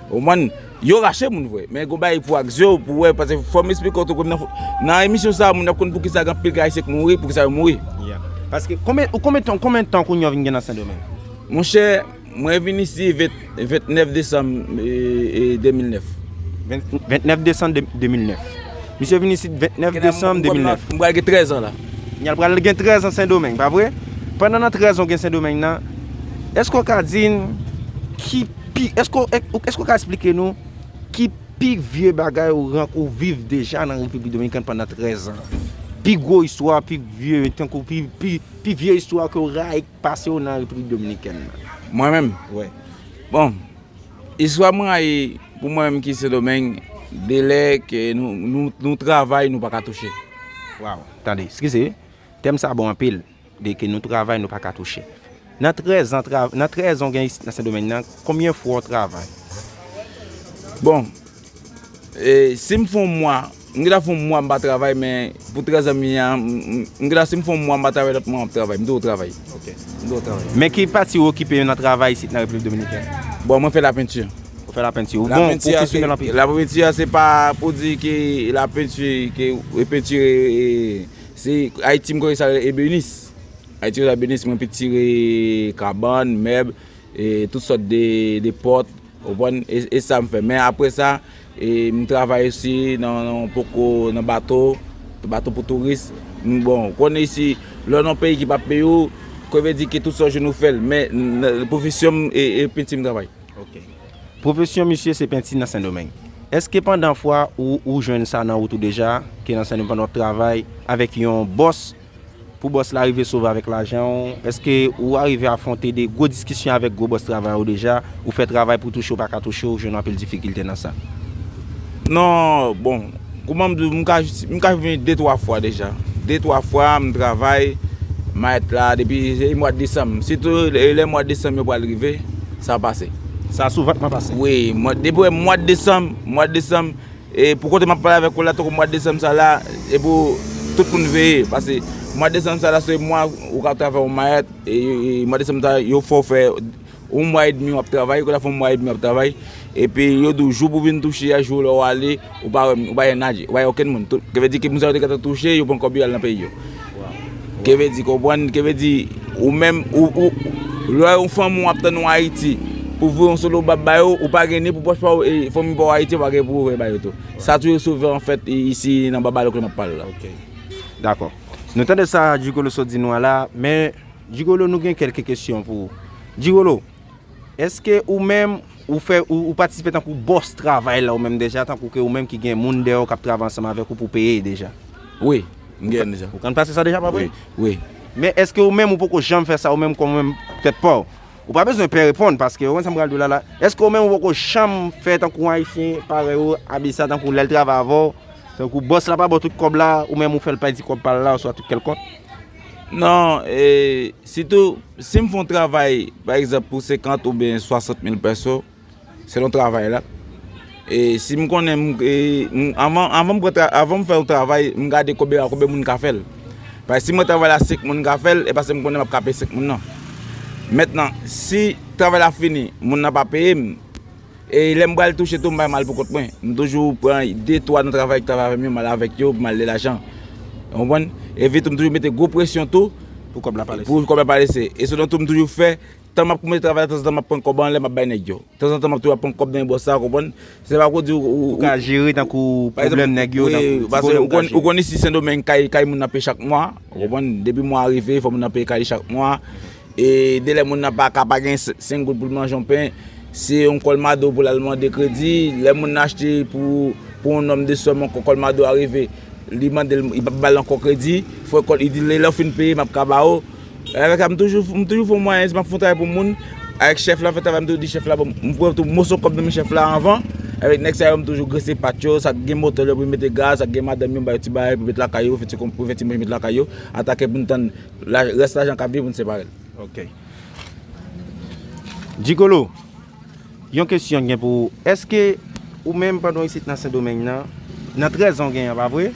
Ou konprann? Yo rache moun vre, men gon bagay pou ak zye w pou wè, paske fò m esplike w tou, nan, nan emisyon sa a, moun ap konn poukisa gen anpil Ayisyen k mouri, poukisa yo mouri. Yeah. Paske konbyen, ou konbyen tan, konbyen tan kounye a w vin gen nan Sendomeng? Monchè, Mwen vin isi ven, vennèf desanm, e, e, de mil nèf. Vennèf desanm de, de mil nèf. Misye vin isi vennèf desanm de mil nèf. M pral gen trèz an la. Kounya l pral gen trèz an Sendomeng, pa vre? Pandan nan trèz an w gen Sendomeng nan, èske w ka di n ki pi, èske, èske w ka eksplike nou ki pi vye bagay ou rank-, ou viv deja nan Repiblik Dominikèn pandan trèz an? Pi gwo istwa, pi vye, tankou pi, pi, pi vye istwa ke w rayi k pase w nan Repiblik Dominikèn nan? Mwen menm? Wi. Bon, istwa mwen rayi pou mwen menm ki Sendomeng, de lè ke nou, nou, nou travay, nou pa ka touche. Waw, tande, eskize, tèm sa bon anpil. De ke nou travay, nou pa ka touche. Nan trèz an, tra-, nan trèz an w gen isit nan Sendomeng nan, konbyen fwa w travay? Bon, e, si m fè yon mwa, m gentan fè yon mwa m pa travay, men pou trèz an m ye a, m, m, m gentan, si m fè yon mwa m pa travay, lòt mwa m ap travay, m toujou travay. Ok. M toujou travay. Men ki pati ou okipe nan travay isit nan Repiblik Dominikèn? Bon, mwen fè lapenti. Ou fè lapenti. Ou bon, ou pwofesyonèl anpil. Lapenti a se pa pou di ke lapenti, ke, e, penti, e, se Ayiti m konnen sa rele ebenis. Ayiti rele ebenis, mwen pitire kabann, mèb, e tout sòt de, de pòt, ou konprann? E, e sa m fè. Men apre sa, e m travay osi nan, nan poko, nan bato, bato pou touris. M, bon, ou konnen isi, lè w nan yon peyi ki pa peye w, ke vle di ke tout sa w jwenn ou fè l. Men, n-, pwofesyon m, e, e penti m travay. Ok. Pwofesyon misye se penti nan Sendomeng. Èske pandan fwa ou, ou jwenn sa nan wout ou deja, ke nan Sendomeng pandan w ap travay avèk yon bòs, pou bòs la rive sove avèk lajan w, èske ou arive afwonte de gwo diskisyon avèk gwo bòs travay ou deja, ou fè travay pou touche ou pa ka touche, ou jwenn anpil difikilte nan sa? Non, bon, kouman m di w, m ka, m ka vini de twa fwa deja. De twa fwa, m travay, mayèt la, depi se mwa desanm. Sitou lè, lè mwa desanm yo pral rive, sa pase. Sa souvantman pase? Wi, mwa, depi mwa desanm, mwa desanm, e pou kote m ap pale avèk ou la, tankou mwa desanm sa la, e pou tout moun veye, paske mwa desanm sa la, se mwa ou ka travay yon mayèt, e, e mwa desanm sa, yo fè w fè yon mwa edmi w ap travay, kounye a fè yon mwa edmi w ap travay, epi yo di w jou pou vin touche a, jou lè w ale, ou pa wè, ou pa wè nadje, ou pa wè okenn moun. Tout, ke vle di ke moun sa yo te gentan touche, yo pran kòb yo al nan peyi yo. Ke vle di, konprann, ke vle di, ou menm, ou, ou, lè yon fanmi w ap tann ou Ayiti, pou voye yon solo bab ba yo, ou pa gen ni pou pòch pa w, e fanmi pa w Ayiti, ou pa gen pou voye ba yo tou. Sa toujou sove, anfèt, i-, isi nan Babalo kote m ap pale la. Ok. Dakò. Nou tande sa Jigolo sot di nou an la, men Jigolo, nou gen kèlke kesyon pou ou. Jigolo, èske ou menm, ou fè, ou, ou patisipe tankou bòs travay la ou menm deja, tankou ke ou menm ki gen moun dèyè w k ap travay ansanm avèk ou pou peye deja? Wi, m gen deja. Ou konn pase sa deja, pa vre? Wi, wi. Men èske ou menm ou poko janm fè sa ou menm kòm ou menm tèt pa w? Ou pa bezwen pè reponn, paske ou konn sa m pral di w la la. Èske ou menm ou poko janm fè tankou yon Ayisyen parèy ou, abiye sa tankou lè l travay avè w, tankou bòs la pa ba w tout kòb la, ou menm ou fè l pèdi kòb pa l la, oswa tout kèlkonk? Non, e, sitou, si m fè yon travay, pa egzanp, pou senkant oubyen swasant mil pèso, selon travay la. E si m konnen, m, e, m, anvan, anvan m pran tra-, anvan m fè yon travay, m gade konbyen, konbyen moun ka fè l. Paske si mwen travay la, senk moun ka fè l, e paske m konnen m ap ka peye senk moun nan. Mentnan, si travay la fini, moun nan pa peye m, e lè m pral touche tou, m pa janm al pou kont mwen. M toujou pran de, twa nan travay ki travay avè m yo, m al avèk yo, m al de lajan. Ou konprann? Epi tou, m toujou mete gwo presyon tou pou kòb la pa lese. Pou kòb la pa lese. E selon tou, m toujou fè, tan m ap kòmanse travay la, tanzantan m ap pran kòb anlè, m ap bay nèg yo. Tanzantan m ap toujou ap pran kòb nan men bòs sa, konprann? Se pa pou di ou, ou, ou ka jere tankou pwoblèm nèg yo, wi, tankou ti pwoblèm ou ka jere. Paske ou konn, ou konn isi Sendomeng, kay, kay moun nan peye chak mwa, ou konprann? Depi mwa a rive, fò moun nan peye kay li chak mwa. E de lè moun nan pa ka pa gen s-, senk goud pou l manje yon pen, se yon kòlmado pou l al mande kredi. Lè moun nan achte pou, pou yon nonm de sèm, yon kò-, kòlmado a rive, li mande l, li p ap ba l ankò kredi. Fò kòl, li di, lè, lè w fin peye, m ap ka ba ou. Avèk sa, m toujou, m toujou fè yon mwayen, si m ap fè yon travay pou moun, avèk chèf la, fè travay, m toujou di chèf la, bon, m pran tou moso kòb nan men chèf la anvan. Avèk nèg sa yo, m toujou grese pat yo, sa k gen motè yo pou yo mete gaz, sa k gen madanm yo, m ba yo ti bagay pou yo met lakay yo, fè ti konp-, pou fè ti manje met lakay yo, atake pou n tann la, rès lajan k ap vini pou n separe l. Ok. Jigolo, yon kesyon m gen pou ou. Èske ou menm pandan w isit nan Sendomeng nan, nan trèz an w genyen an, pa vre?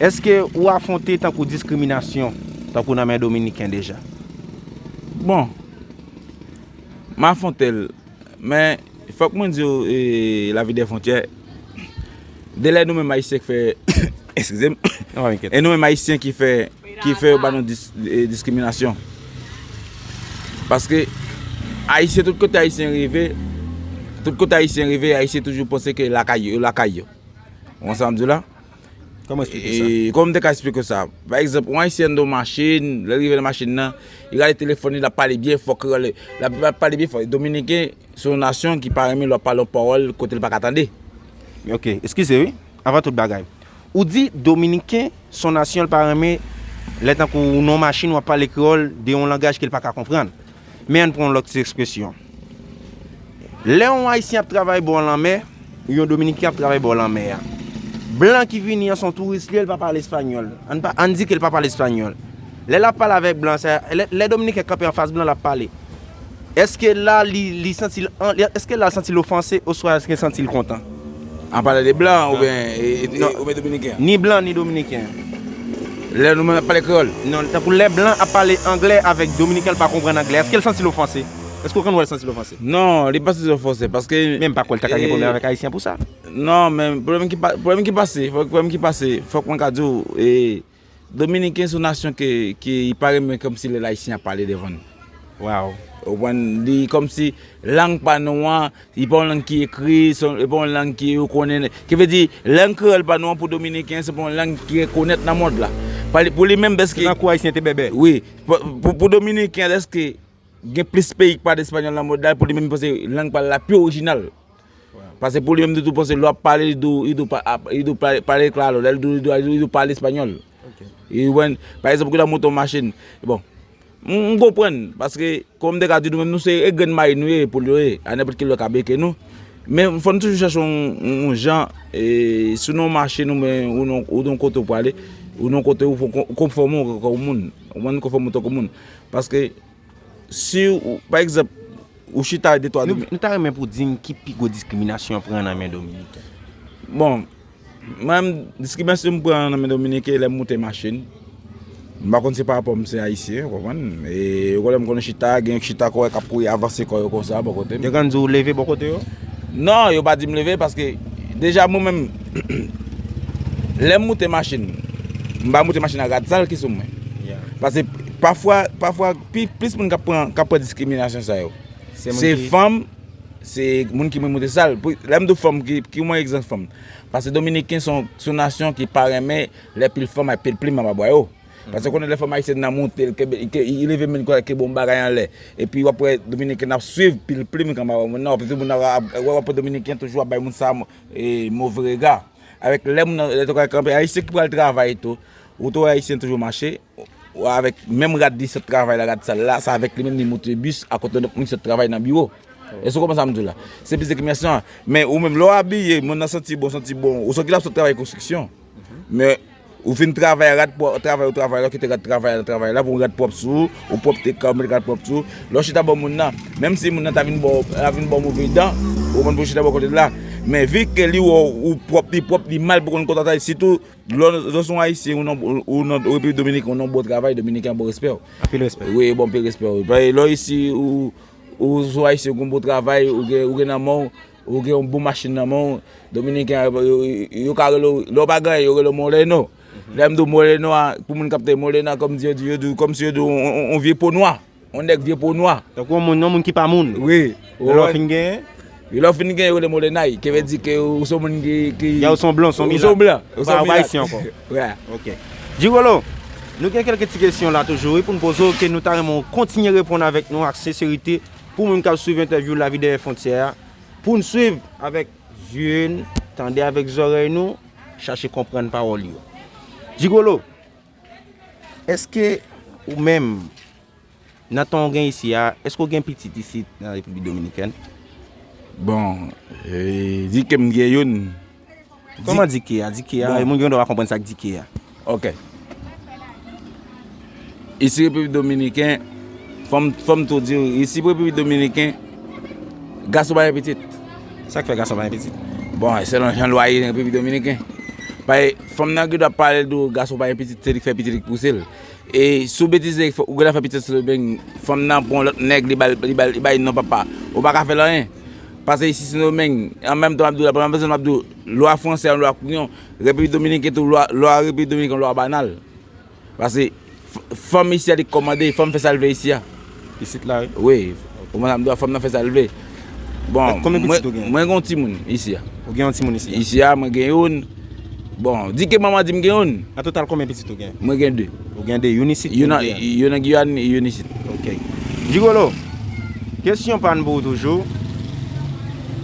Èske ou afwonte tankou diskriminasyon, tankou nan men Dominiken deja? Bon, m afwonte l. Men, fòk mwen di w, e, la vie des frontières, de lè nou menm Ayisyen k fè, eskize m, e nou menm Ayisyen ki fè, ki fè yo ba nou dis-, e, diskriminasyon. Paske, Ayisyen, tout kote Ayisyen rive, tout kote Ayisyen rive, Ayisyen toujou panse ke lakay yo, yo lakay yo. Ou konn sa m di w la? Kòman eksplike sa? E, kòman m te ka eksplike sa? Pa egzanp, yon Ayisyen anndan yon machin, lè l rive nan machin nan, li rale telefòn li, l ap pale byen fò, kreyòl, l ap, l ap pale byen fò. Dominiken se yon nasyon ki pa renmen lè w ap pale yon pawòl kote l pa ka tande. Ok, eskize wi, avan tout bagay. Ou di Dominiken se yon nasyon l pa renmen lè tankou ou nan yon machin w ap pale kreyòl de yon langaj ke l pa ka konprann. Men ann pran yon lòt ti ekspresyon. Lè yon Ayisyen ap travay bò lanmè, yon Dominiken ap travay bò lanmè a, blan ki vini an se yon touris li ye, l pa pale espanyòl. Ann pa, ann di ke l pa pale espanyòl. Lè l ap pale avèk blan sa, lè, lè Dominiken kanpe anfas blan l ap pale, èske la li, li santi l an, èske la l santi l ofanse oswa èske l santi l kontan? An pale de blan oubyen, e, e, oubyen dominiken? Ni blan ni dominiken. Lè nou menm n ap pale kreyòl? Non, tankou lè blan ap pale anglè avèk dominiken, l pa konprann anglè, èske l santi l ofanse? Èske w konn wè l santi l ofanse? Non, li pa santi l ofanse, paske... Men m pa kwè l ta ka gen pwoblèm avèk ayisyen pou sa. Non, men pwoblèm ki pa, pwoblèm ki pase, fòk, pwoblèm ki pase, fòk mwen ka di w, e, Dominiken se yon nasyon ke, ke li pa renmen kòmsi lè ayisyen ap pale devan l. Waw. Ou konprann? Li kòmsi lang pa nou an, li pa yon lang ki ekri, se, li pa yon lang ki yo konnen. Ki vle di, lang kreyòl pa nou an pou Dominiken, se pa yon lang ki rekonèt nan mond la. Pale, pou li menm, dèske... Se tankou ayisyen te bèbè. Wi. Pou, pou, pou Dominiken, dèske gen plis peyi ki pale espanyòl nan mond la, pou li menm, li panse lang pa l la pi orijinal. Paske pou li menm, li toujou panse lè w ap pale, li di w, li di w pa, ap, li di w pa, pale klalo. Lè l di w, li di w, li di w pale espanyòl. Ok. Li wè, pa egzanp, ou ta monte yon machin. Bon, m, m konprann, paske, kòm m te ka di nou menm, nou se e grenn mari nou ye, pou l yo ye, a nenpòt ki lè w ka beke nou. Men, fò n toujou chèche yon, yon, yon jan, e, si w nan yon machin, ou men, ou nan, ou nan yon kote w prale, ou nan yon kote ou fò kon-, konfòme w tankou moun. Ou konn konfòme w tankou moun. Paske, si w, pa egzanp, ou chita de twa... Nou, nou ta renmen pou di n ki pi gwo diskriminasyon w pran nan men Dominiken? Bon, mwen menm, diskriminasyon m pran nan men Dominiken, lè m moute machin, m pa konn si pa rapò m se ayisyen, ou konprann? E, ou konn lè m konn chita, gen chita kò k ap kouri avanse kò yo konsa, bò kote m. Yo konn di w leve bò kote yo? Non, yo pa di m leve, paske deja mwen menm, lè m moute machin, m pa moute machin ak rad sal ki sou mwen. Yeah. Paske pafwa, pafwa, pi, plis moun k ap pran, k ap pran diskriminasyon sa yo. Se moun... Se ki fanm, se moun ki renmen moute sal. Pou, lè m di w fanm, ki, ki mwen egzanp fanm. Paske Dominiken se yon, se yon nasyon ki pa renmen lè pil fanm ak pil plim anba bra yo. Paske konnen lè fanm ayisyèn nan monte, l kenbe, li ke, li leve men l konsa, kenbe yon bagay anlè. Epi w ap wè Dominiken ap swiv pil plim k anba bra moun nan, w ap wè moun nan ap, w ap wè Dominiken toujou ap bay moun sa, e, move rega. Avèk lè moun nan, lè tou ka kanpe, ayisyen ki pral travay tou, ou tou wè ayisyen toujou mache, ou avèk menm rad li sot travay la, rad sal la, se avèk li menm li moute bis a kote lòt moun ki sot travay nan biwo. Èske w konprann sa m di w la? Se plis diskriminasyon an. Men ou menm, lè w abiye, moun nan santi bon, santi bon, ou santi l ap sot travay konstriksyon. Men ou fin travay, rad pwòp, travay ou travay la, ou kite rad travay la, travay la, pou yon rad pwòp sou ou, ou pwòpte kay ou, met rad pwòp sou ou. Lè w chita bò moun nan, menm si moun nan ta vin ba w, ta vin ba w move dan, ou konn pou w chita bò kote l la. Men vi ke li wè w, ou pwòp, li pwòp, li mal, pou konn kontan ta, sitou lè w, lè w se yon ayisyen, ou nan, ou nan Repiblik Dominiken, ou nan bon travay, Dominiken an ba w respè w. Anpil respè. Wi, bon, anpil respè, wi. Paske lè w isi, ou, ou se yon ayisyen, ou gen bon travay, ou gen, ou gen nan men w, ou gen yon bon machin nan men w, Dominiken an, yo, yo, yo ka rele w, lè w pa gen anyen, yo rele w Moleno. Lè m di w Moleno a, pou moun k ap tande Moleno a, kòmsi yo di, yo di, kòmsi yo di w, yon, yon, yon vye po nwa. Yon nèg vye po nwa. Tankou yon moun, yon moun ki pa moun. Wi. Lè w fin genyen? Wi, lè w fin genyen, yo rele Molenay. Ki vle di ke ou se yon moun ki, ki... Ya, ou se yon blan, ou se yon milat. Ou se yon blan. Ou pa ayisyen ankò. Wi. Ok. Gigolo, nou gen kèlke ti kesyon la toujou, wi, pou n poze w, ke nou ta renmen w kontinye reponn avèk nou ak senserite, pou moun k ap swiv entèvyou Lavi Dèyè Fwontyè a, pou n swiv avèk zye n, tande avèk zòrèy nou, chache konprann pawòl yo. Gigolo, èske ou menm, nan tan w gen isi a, èske w gen pitit isit nan Repiblik Dominikèn? Bon, e, di ke m gen youn. Kòman di ke a? Di ke a, bon, moun gen dwa pa konprann sa k di ke a. Ok. Isi Repiblik Dominiken, fò m, fò m tou di w, isi Repiblik Dominiken, gason pa gen pitit. Sa k fè gason pa gen pitit? Bon, selon jan lwa ye nan Repiblik Dominiken. Paske fanm nan gen dwa pale di w gason pa gen pitit, se li k fè pitit, li k pouse l. E sou betize, ou gen dwa fè pitit Sendomeng, fanm nan pran lòt nèg, li ba l, li ba l, li ba l non papa. Ou pa ka fè l anyen. Paske isi Sendomeng, an menm tan m ap di w la, pandan m ap di w, lwa fransè an lwa kounyon, Repiblik Dominiken tou, lwa, lwa Repiblik Dominiken lwa banal. Paske f-, fanm isi a li k kòmande, fanm fè sa l vle isi a. Isit la, wi. Wi. Ok. Mwen, m dwa fanm nan fè sa l vle. Bon, konbyen pitit ou gen? Mwen gen yon timoun isi a. Ou gen yon timoun isi a? Isi a, mwen gen youn. Bon, di ke manman di m gen youn. An total, konbyen pitit ou gen? Mwen gen de. Ou gen de, youn isit, youn an Giyàn, youn isit. Ok. Gigolo, kesyon pa n pou ou toujou.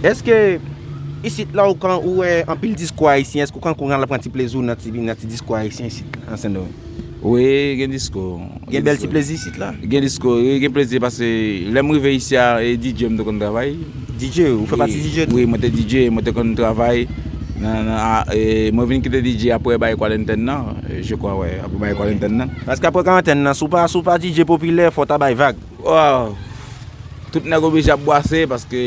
Èske isit la ou kan ou wè anpil diskou ayisyen, èske ou kan kounye a pran ti plezi w nan ti, nan ti diskou ayisyen isit la, nan Sendomeng? Wi, gen diskou. Gen bèl ti plezi isit la? Gen diskou, wi, gen plezi paske lè m rive isi a, e D J m te konn travay. D J, ou fè pati D J tou? Wi, mwen te D J, mwen te konn travay nan, nan, a, e, mwen vin kite D J apre bay kwarantèn nan, e, je kwa, wè, apre bay kwarantèn nan. Paske apre kwarantèn nan, si w pa, si w pa D J popilè, fò w ta bay vag. Waw! Tout nèg oblije ap bwase paske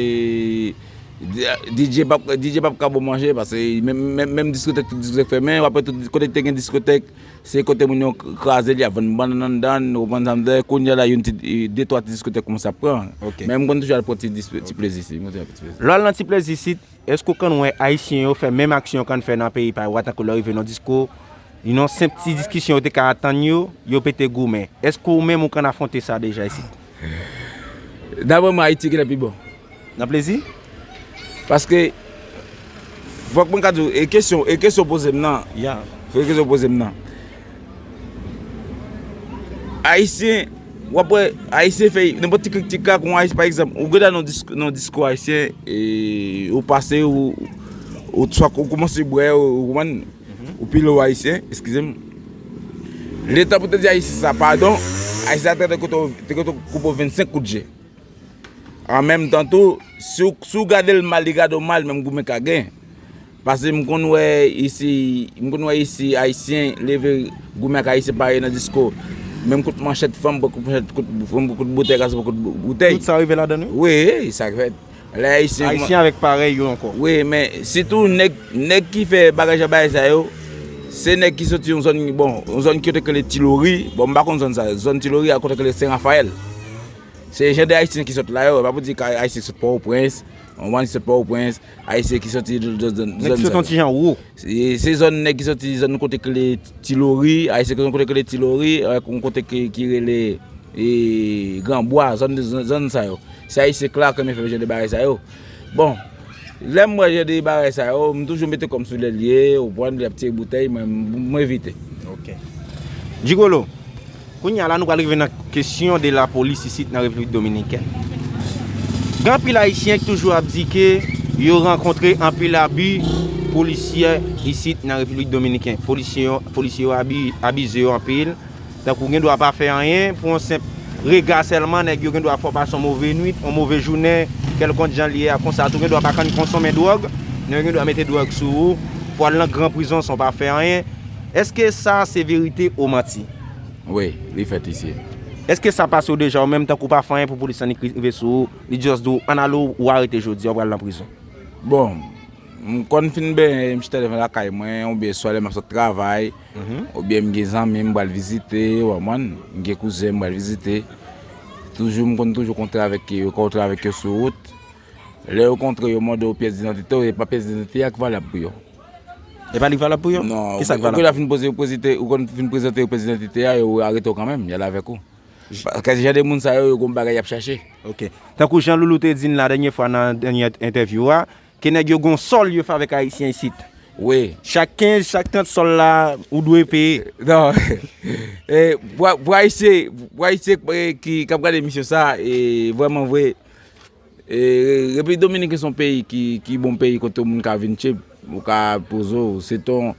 D J p ap, D J p ap ka bon manje, paske menm, menm, menm diskotèk, tout diskotèk fèmen, w ap wè tout kote ki te gen diskotèk, se kote moun yo kraze li, y ap vann bannann anndan, ou konprann sa m di, kounye a la, youn ti, de twa ti diskotèk kòmanse ap pran. Ok. Men m konn toujou al pran ti dis-, ti plezi isit, m konn toujou al pran ti plezi. Lè w al nan ti plezi isit, èske w konn wè Ayisyen yo fè menm aksyon yo konn fè nan peyi pa yo a, tankou lè yo rive nan disko, yon senp ti diskisyon yo te ka atann yo, yo pete goumen. Èske ou menm ou konn afwonte sa deja isit? Daprè mwen, Ayiti genlè pi bon. Nan plezi? Paske, fòk mwen ka di w, e kesyon, e kesyon w poze m nan. Ya. Fòk e kesyon w poze m nan. Ayisyen, w ap wè, Ayisyen fè nenpòt ti krik ti krak, yon Ayisyen, pa egzanp, ou gentan nan dis-, nan diskou ayisyen, e, ou pase, ou, ou swa ou kòmanse bwè, ou, ou konprann, ou pile w Ayisyen, eskize m. Letan pou te di Ayisyen sa padon, Ayisyen sa te kote, te kote koupe w vennsenk kout je. An menm tan tou, si w, si w gade l mal, li gade w mal, menm goumen ka gen. Paske m konn wè isi, m konn wè isi Ayisyen leve goumen ak Ayisyen parèy nan disko. Menm kout manchèt fanm, pran kout manchèt, kout, fanm pran kout boutèy, gason pran kout bou-, boutèy. Tout sa rive ladan l, wi? Wi, sa k fèt. Lè Ayisyen Ayisyen avèk parèy yo ankò. Wi, men sitou nèg, nèg ki fè bagay jan bagay sa yo, se nèg ki soti yon zòn, bon, yon zòn ki kote k rele Ti Lori. Bon, m pa konn zòn sa, zòn Ti Lori a kote k rele Sen Rafayèl. Se jan de Ayisyen ki sot la yo, e pa pou di ka Ayisyen ki sot Pòtoprens, yon bann ki sot Pòtoprens, Ayisyen ki soti de, de, de, nèg ki sot yon ti jan wo. Se, se zòn nèg ki soti zòn kote k rele Ti Lori, Ayisyen ki sot kote k rele Ti Lori, avèk yon kote ki, ki rele, e, Gran Bwa, zòn, zòn, zòn sa yo. Se Ayisyen k la k renmen fè jan de bagay sa yo. Bon, lè m wè jan de bagay sa yo, m toujou mete kò m sou lè l ye, ou konprann, lè ap tire boutèy, mwen, m, m evite. Ok. Gigolo, kounye a la, nou pral rive nan kesyon de lapolis isit nan Repiblik Dominikèn. Gen anpil Ayisyen ki toujou ap di ke yo rankontre anpil abi polisye isit nan Repiblik Dominikèn. Polisye yo, polisye yo abi-, abize yo anpil. Tankou gen dwa pa fè anyen, pou yon senp rega sèlman, nèg yo gen dwa fè w pase yon move nwit, yon move jounen, kèlkonk jan l ye a konsa. Tou gen dwa pa konn konsome dwòg, nèg yo gen dwa mete dwòg sou ou, pou w al nan gran prizon san w pa fè anyen. Èske sa se verite ou manti? Wi, li fèt isi. Èske sa pase w deja ou menm, tankou w pa fè anyen pou polis lan li rive sou ou, li just di w, ann ale, ou arete jodi a, ou pral nan prizon? Bon, m konn fin benyen, m chita devan lakay mwen, oubyen swa lè m ap sot travay, oubyen m gen zanmi m pral vizite, w konprann, m gen kouzen m pral vizite. Toujou, m konn toujou kontre avèk yo, kontre avèk yo sou wout. Lè yo kontre yo mande w pyès didantite w, e pa pyès didantite a ki valab pou yo. E pa li k valab pou yo? Non, kisa k valab? Ou konn fin poze yo prezante, ou konn fin prezante yo pyès didantite a, yo arete w kanmenm, y ale avèk ou. Paske jan de moun sa yo, yo gon bagay y ap chache. Ok. Tankou jan Loulou te di n la dènye fwa nan dènye entèvyou a, ke nèg yo gon sòl yo fè avèk Ayisyen isit. Wi. Chak kenz, chak trant sòl la, ou dwe peye. Non. E, pou, pou Ayisyen, pou Ayisyen, e, ki, k ap gade emisyon sa, e, vrèman vre, e, Repiblik Dominiken se yon peyi ki, ki bon peyi kote moun ka vin tchip, ou ka poze w, se ton,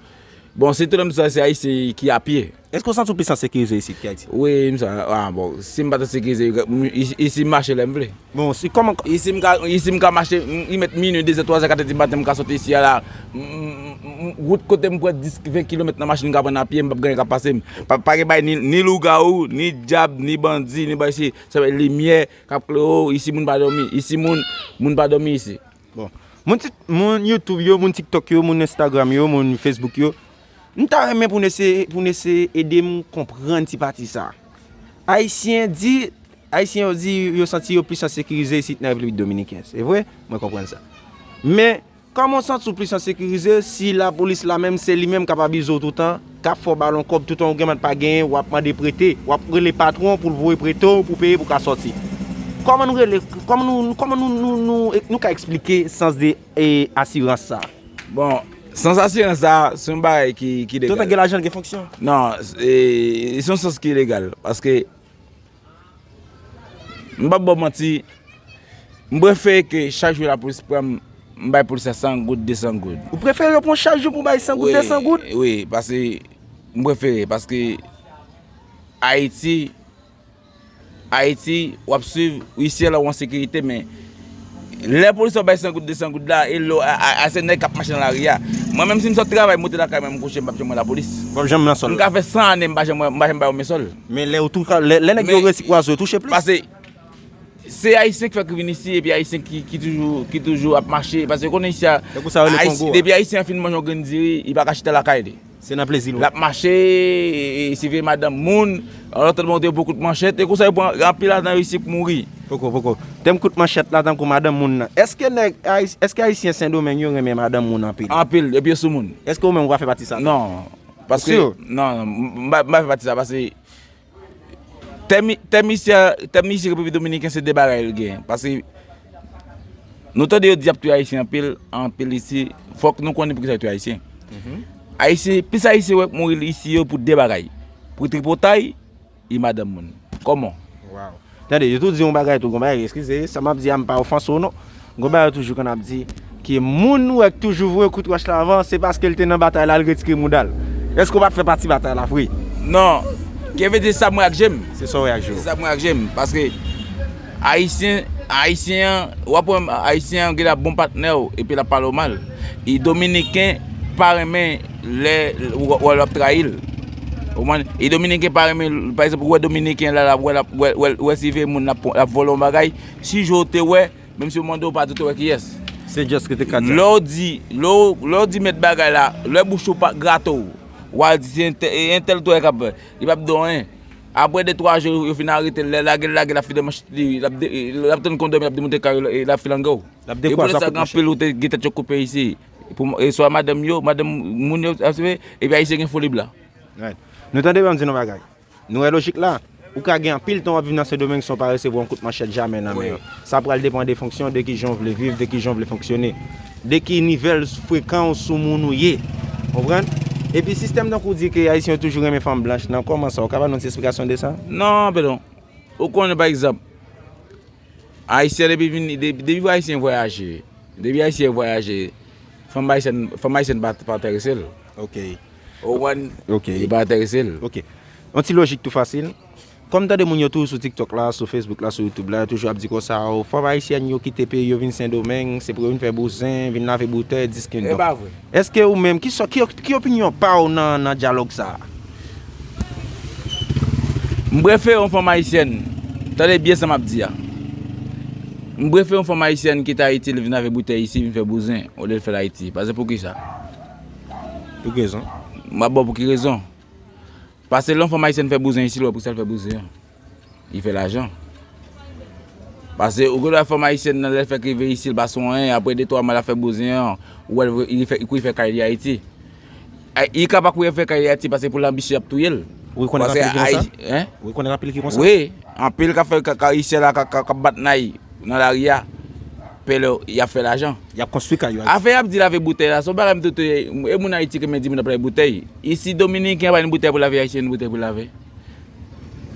bon, se tou lè m sa, se Ayisyen ki apye. Èske w santi w plis an sekirize isit ki Ayiti? Wi, m sa, a, bon, si m pa t an sekirize, m, isi, isi m mache lè m vle. Bon, si kòman Isi m ka, isi m ka mache, m, li mèt minui, de zè, twa zè, kat è di maten, m ka soti isi a la. M, m, m, wout kote m pran dis, ven kilomèt nan machin, m ka pran apye, m p ap gen anyen k ap pase m. Pa, pa gen bagay ni, ni lougawou, ni dyab, ni bandi, ni bagay, se, se limyè k ap klere w. Isi moun pa dòmi, isi moun, moun pa dòmi isi. Bon. Moun Tik-, moun YouTube yo, moun TikTok yo, moun Instagram yo, moun Facebook yo, m ta renmen pou n eseye, pou n eseye ede m konprann ti pati sa. Ayisyen di, Ayisyen yo di yo santi yo plis an sekirize isit nan Repiblik Dominikèn. Se vre, mwen konprann sa. Men, kòman w santi w plis an sekirize si lapolis la menm se li menm k ap abize w toutan, k ap fè w ba l yon kòb toutan ou gentan pa genyen, w ap mande prete, w ap rele patwon pou l voye prete w, pou peye, pou w ka sòti? Kòman nou rele, kòman nou, kòman nou, nou, nou, nou ka eksplike sans de e, asirans sa? Bon, sans asirans sa, se yon bagay ki, ki legal. Toutan gen lajan, gen fonksyon. Non, e, se yon sans ki legal. Paske, m p ap ba w manti, m prefere ke chak jou lapolis pran m, m bay polis la san goud, de san goud. Ou prefere yo pran w chak jou pou w bay san goud, de san goud? Wi, paske, m prefere, paske Ayiti, Ayiti, w ap swiv, isi la ou an sekirite, men lè polis yo bay san goud, de san goud la, e lo, a, a, a se nèg k ap mache nan lari a. Mwen menm si m sot travay, m moute lakay mwen, m kouche, m p ap janm wè lapolis. W p ap janm nan sòl. M ka fè san ane, m pa janm, m pa janm bay yon men sòl. Men lè ou tou, lè, lè nèg yo resi kwaze, ou touche plis. Paske se Ayisyen ki fèk vin isi, epi Ayisyen ki, ki toujou, ki toujou ap mache, paske konnen isi a, tankou sa rele Kongo a. Depi Ayisyen an fin manje yon grenn diri, li pa ka chita lakay li. Se nan plezi l. L ap mache, e, e, siveye madanm moun, alò tèlman w te pran kout manchèt, e konsa yo pran anpil ladan yo isi k mouri. Poko, poko. Tèm kout manchèt la, tankou madanm moun nan. Èske nèg, Ayis-, èske Ayisyen Sendomeng yo renmen madanm moun anpil? Anpil, epi yo sou moun. Èske ou menm ou pa fè pati sa tou? Non, paske, non, m pa, m pa fè pati sa, paske tèm, tèm isi a, tèm isi Repiblik Dominiken se de bagay l gen. Paske nou tande yo di y ap touye Ayisyen anpil, anpil isi. Fòk nou konnen poukisa yo touye Ayisyen. Ayisyen, plis Ayisyen wè k mouri isi yo pou de bagay. Pou tripotay, e madanm moun. Kòman? Tande, yo tou di yon bagay tou, gon bagay, eskize, sa m ap di a m pa ofanse w non. Gon bagay yo toujou konn ap di, ke moun ou wè k toujou voye kout wòch la avan, se paske l te nan batay la, l retire mouda l. Èske w pa t fè pati batay la vre? Non. Kè vle di sa m wè ak je m. Se sa w wè ak je w. Se sa m wè ak je m. Paske Ayisyen, Ayisyen an, w ap wè Ayisyen an gen la bon patnè w, epi l ap pale w mal. E Dominiken pa renmen lè w, w, w ap trayi l. Ou konprann? E Dominiken pa renmen, pa egzanp, ou wè Dominiken la, l ap, wè, l ap, wè, wè, wè si vye moun l ap, l ap vòlè yon bagay, si je w te wè, menm si w mande w pa di w te wè kiyès. Se just ke te ka djòl. Lè w di, lè w, lè w di mèt bagay la, lè bouch ou pa grate w, w al di se entè-, e entèl tou wè k ap, li p ap di w anyen. Apre de twa jou, yo fin arete l, lè lage l, lage l ap file manch li, l ap de-, l ap tann kondòm, l ap demonte kay, l ap filange w. L ap dekwase ak manch. E polis la gen anpil ou te gen tèt yo koupe isi. Pou, e swa madanm yo, madanm moun yo, ap seve, epi Ayisyen gen foli blan. Right. Nou tande ban m di nou bagay. Nou wè lojik la. Ou ka gen anpil tan w ap viv nan Sendomeng san w pa resevwa yon kout manchèt jamè nan men yo. Wi. Sa pral depann de fonksyon, de kijan w vle viv, de kijan w vle fonksyone, de ki nivèl frekan w sou moun ou ye. Konprann? Epi sistèm tankou w di ke Ayisyen yo toujou renmen fanm blanch nan, kòman sa? Ou ka ban nou ti esplikasyon de sa? Non, Pedro. Ou konnen, pa egzanp, Ayisyen depi vin, de-, depi Ayisyen vwayaje, depi Ayisyen vwayaje, fanm ayisyèn, fanm ayisyèn pa, pa enterese l. Ok. Ou konprann? Ok. Li pa enterese l. Ok. Yon ti lojik tou fasil. Kòm tande moun yo toujou sou TikTok la, sou Facebook la, sou YouTube la, yo toujou ap di konsa, o, fanm ayisyèn yo kite peyi yo vin Sendomeng, se pou yo vin fè bouzen, vin lave boutèy, dis ki n donk. E pa vre. Èske ou menm, ki sò, ki, ki opinyon pa w nan, nan dyalòg sa a? M prefere yon fanm ayisyèn. Tande byen sa m ap di a. M prefere yon fanm ayisyèn kite Ayiti, l vin avèk boutèy isi, vin fè bouzen, olye l fè l Ayiti. Paske poukisa? Pou ki rezon? M ap ba w pou ki rezon. Paske lè yon fanm ayisyèn fè bouzen isi, l wè poukisa l fè bouzen an. Li fè lajan. Paske ou gen dwa fanm ayisyèn nan lè l fèk rive isi, l pa sou anyen, apre de twa mwa l ap fè bouzen an, ou wè l vre, li fè, li kouri fè kay li Ayiti. Ay, li ka pa kouri fè kay li Ayiti paske pou lanbisyon y ap touye l. Ou rekonèt anpil ki konsa? Paske Ayi-, en? Ou rekonèt anpil ki konsa? Wi, anpil ka fè, ka, ka isi la, ka, ka, ka bat nay nan lari a. Pèlè, y ap fè lajan. Y ap konstwi kay yo Ayiti. Afè y ap di lave boutèy la, se yon bagay m tou, tou, e moun Ayiti ki renmen di moun ap lave boutèy. Isi, Dominiken pa gen boutèy pou lave, Ayisyen gen boutèy pou lave.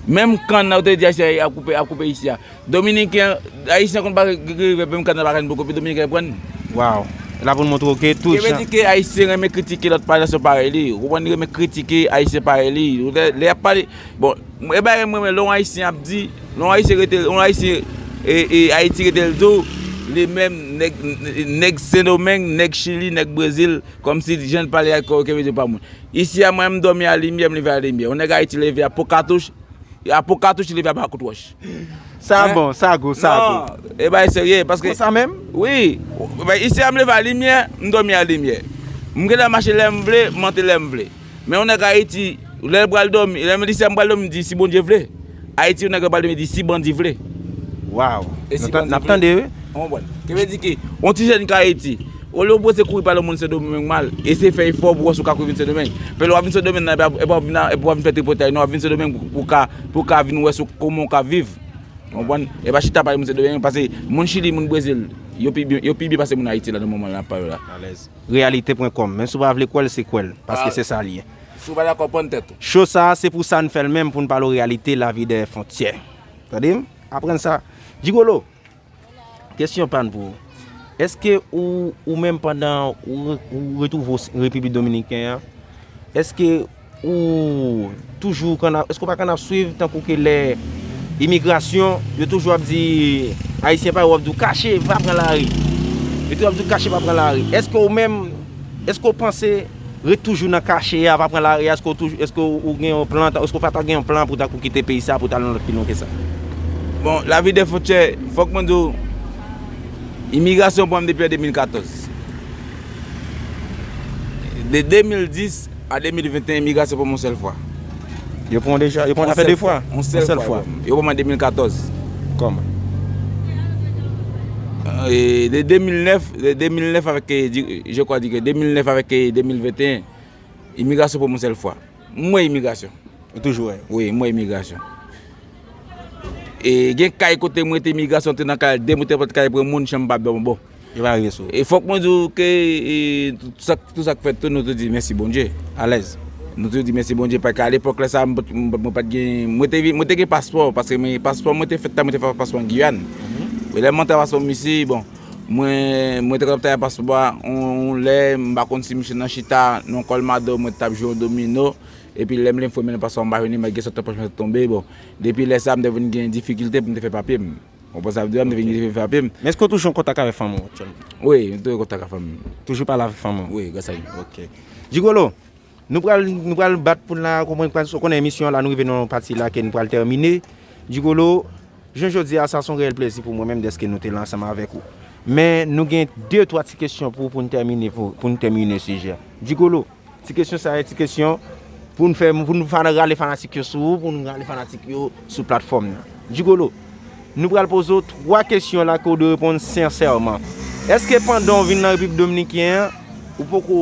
Menm kann nan, ou te di Ayisyen ap koupe, ap koupe isi a. Dominiken, Ayisyen konn pa rive menm kann nan pa ka jwenn poko, epi Dominiken pran. Wow. La pou n montre w ke tou jan. Ki vle di ke Ayisyen renmen kritike lòt pa nasyon parèy li. Ou konprann, li renmen kritike Ayisyen parèy li. Lè, lè y ap pale, bon, e bagay mwen, lè yon Ayisyen ap di, lè yon Ayisyen rete, yon Ayisyen, e, e, Ayiti rete l di w, li menm nèg, nèg Sendomeng, nèg Chili, nèg Brezil, kòmsi jan l pale ak yo, ki vle di pa moun. Isi a, mwen, m dòmi a limyè, m leve a limyè. Yon nèg Ayiti leve a po katouch, a po katouch, li leve a ba kout wòch. Sa bon, sa gou, sa gou. Non, e bay serye, paske. Konsa menm? Wi. Isi a, m leve a limyè, m dòmi a limyè. M gentan mache lè m vle, m antre lè m vle. Men yon nèg Ayiti, lè l pral dòmi, lè m di se m pral dòmi, m di si Bondye vle. Ayiti, yon nèg pral dòmi, di si bandi vle. Wow. E si bandi vle. N ap tande, wi. Ou konprann? Ki vle di ke, yon ti jèn k Ayiti, olye w poze kouri pale moun Sendomeng mal, eseye fè efò pou wè si w ka kouri vin Sendomeng. Pèlè w ap vin Sendomeng nan, epi w ap vin, epi w ap vin fè tripotay, non, w ap vin Sendomeng pou, pou ka, pou ka vin wè si w, kòman w ka viv. Konprann? E pa chita pale moun Sendomeng, paske moun Chili, moun Brezil, yo pi byen, yo pi byen pase moun Ayiti la nan moman la, pa yo la. Alèz. Reyalite pwen kòm. Menm si w pa vle kwè l, se kwè l. Paske se sa l ye. Si w pa dakò, pran tèt ou. Cho sa a, se pou sa n fè l menm, pou n pale w reyalite lavi dèyè fwontyè. Tande m? Aprann sa. Jigolo, kesyon pa n pou ou. Èske ou, ou menm pandan ou, ou retwouve w Repiblik Dominiken an, èske ou toujou konn ap, èske w pa konn ap swiv tankou ke lè imigrasyon, yo toujou ap di, Ayisyen pa yo ap di w kache, pa pran lari. Yo toujou ap di w kache, pa pran lari. Èske ou menm, èske w panse ret toujou nan kache a, pa pran lari a, èske w toujou, èske w gen yon plan, èske w pa ta gen yon plan pou tankou kite peyi sa, pou t al nan lòt pi lwen ke sa? Bon, lavi dèyè fwontyè, fòk mwen di w, imigrasyon pran m depi an de mil katòz. De de mil dis a de mil venteyen, imigrasyon pran m yon sèl fwa. Yo pran w deja, yo pran w, sa fè de fwa? Yon sèl fwa. Yo pran m an de mil katòz. Kòman? E, de de mil nèf, de de mil nèf avèk, e, di, je crois di ke de mil nèf avèk, e, de mil venteyen, imigrasyon pran m yon sèl fwa. M wè imigrasyon. Ou toujou wè? Wi, m wè imigrasyon. E gen kay kote m rete, imigrasyon antre nan kay la, demoutre pòt kay, pran moun, chanm pa bon, bon. Yo pa rive sou ou. E fòk mwen di w ke, e, tout sa, tout sa k fèt tou, nou tou di mèsi Bondye. Alèz. Nou tou di mèsi Bondye, paske alepòk la sa, mwen pa t, mwen pa t gen, mwen te, mwen te gen paspò, paske men paspò mwen te fèt ta, mwen te fè paspò an Giyàn. Mhm. E lè m antre paspò m isi, bon, mwen, mwen te konn ap travay paspò a, on, on lè, m pa konn si misye nan chita, nan kòlmado, mwen t ap jwe yon domino, epi lè m leve m fouye men nan paspò a, m pa jwenn li, malgre sòt nan pòch mwen sot tonbe, bon, depi lè sa, m te vin gen difikilte pou m te fè papye m. Ou konprann sa m di w la, m te vin gen difikilte fè papye m. Men èske w toujou an kontak avèk fanmi w aktyèlman? Wi, m toujou an kontak ak fanmi m. Toujou pale avèk fanmi w? Wi, gras a Dye. Ok. Jigolo, nou pral, nou pral bat pou n la, konprann, paske w konnen emisyon an la, nou rive nan yon pati la ke nou pral tèmine. Jigolo, jounen jodi a, sa se yon reyèl plezi pou mwen menm dèske nou te la ansanm avèk ou. Men nou gen de, twa ti kesyon pou, pou n tèmine, pou, pou n tèmine sijè. Jigolo, ti kesyon sa yo, ti kesyon pou n fè, pou n fa-, rale fanatik yo sou ou, pou n rale fanatik yo sou platfòm nan. Jigolo, nou pral poze w twa kesyon la ke w dwe reponn sensèman. Èske pandan w vin nan Repiblik Dominiken an, ou poko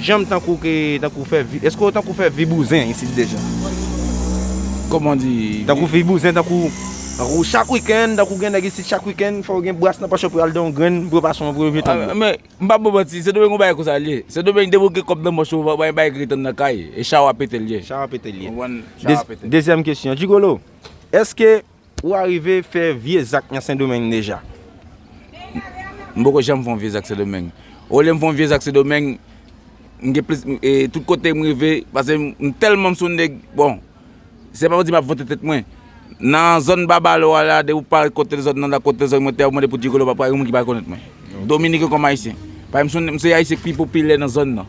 janm tankou ke, tankou fè vi, èske w tankou fè vi bouzen isit deja? Kòman di? Tankou vi bouzen, tankou, tankou chak wikenn, tankou gen nèg isit chak wikenn, fò w gen bras nan pòch ou pou y al dan yon grenn, pou yo pase yon, pou yo jete yon. Ah, men, m p ap ba w manti, Sendomeng yon bagay konsa l ye. Sendomeng depi w gen kòb nan pòch ou, pa gen bagay ki rete nan kay, e chawa pete l ye. Chawa pete l ye. Ou konprann? Chawa pete. Dezyèm kesyon, Jigolo, èske ou arive fè vye zak nan Sendomeng deja? M poko janm fè yon vye zak Sendomeng. Olye m fè yon vye zak Sendomeng, m gen plis, e, tout kote m rive, paske m, m tèlman m se yon nèg, bon, se pa pou di m ap vante tèt mwen. Nan zòn Babalo a la, depi w pa kote zòn nan la, kote zòn mwen te, w mande pou Jigolo, pa, pa gen moun ki pa rekonèt mwen. Dominiken kòm Ayisyen. Paske m se, m se Ayisyen ki pi popilè nan zòn nan.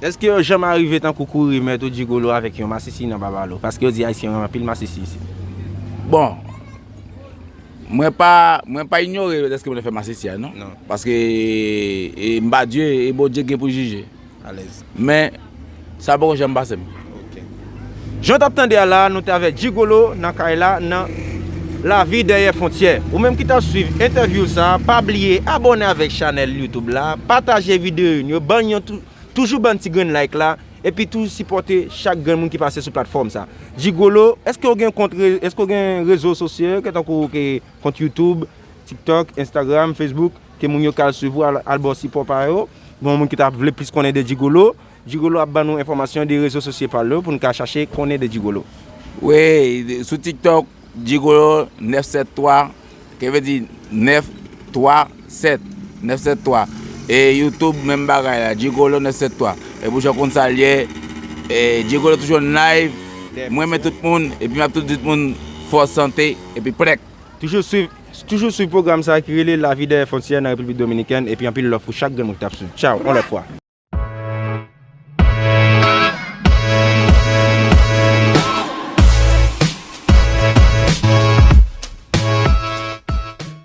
Èske yo janm arive tankou kouri mèt ou Jigolo avèk yon masisi nan Babalo? Paske yo di Ayisyen renmen anpil masisi isit. Bon, mwen pa, mwen pa inyore dèske mwen fè masisi a, non. Non. Paske, e, m pa Dye, e Bondye gen pou jije. Alèz. Men, sa poko janm pase m. Ok. Jan w t ap tande a la, nou te avèk Jigolo nan kay la, nan Lavi Dèyè Fwontyè. Ou menm ki t ap swiv entèvyou sa, pa bliye abòne avèk chanèl YouTube la, pataje videyo nou yo, ban n yon tou-, toujou ban n ti grenn like la, epi toujou sipòte chak grenn moun ki pase sou platfòm sa. Jigolo, èske w gen kont re-, èske w gen rezo sosyo, ke tankou ke kont YouTube, TikTok, Instagram, Facebook, ke moun yo ka al swiv ou, al, al ba w sipò pa yo? Gen moun ki ta vle plis konnen de Jigolo, Jigolo ap ban nou enfòmasyon de rezo sosyo pa l yo pou n ka chache konnen de Jigolo. Wi, sou TikTok, Jigolo nèf sèt twa, ki vle di nèf twa sèt, nèf sèt twa. E YouTube, menm bagay la, Jigolo nèf sèt twa. E pou jan konn sa l ye, e Jigolo toujou an live. Mwen renmen tout moun, epi m ap toujou di tout moun fòs sante, epi prèk. Toujou swiv, toujou swiv pwogram sa a ki rele Lavi Dèyè Fwontyè nan Repiblik Dominikèn, epi anpil love pou chak grenn moun ki t ap swiv. Tchaw, yon lòt fwa.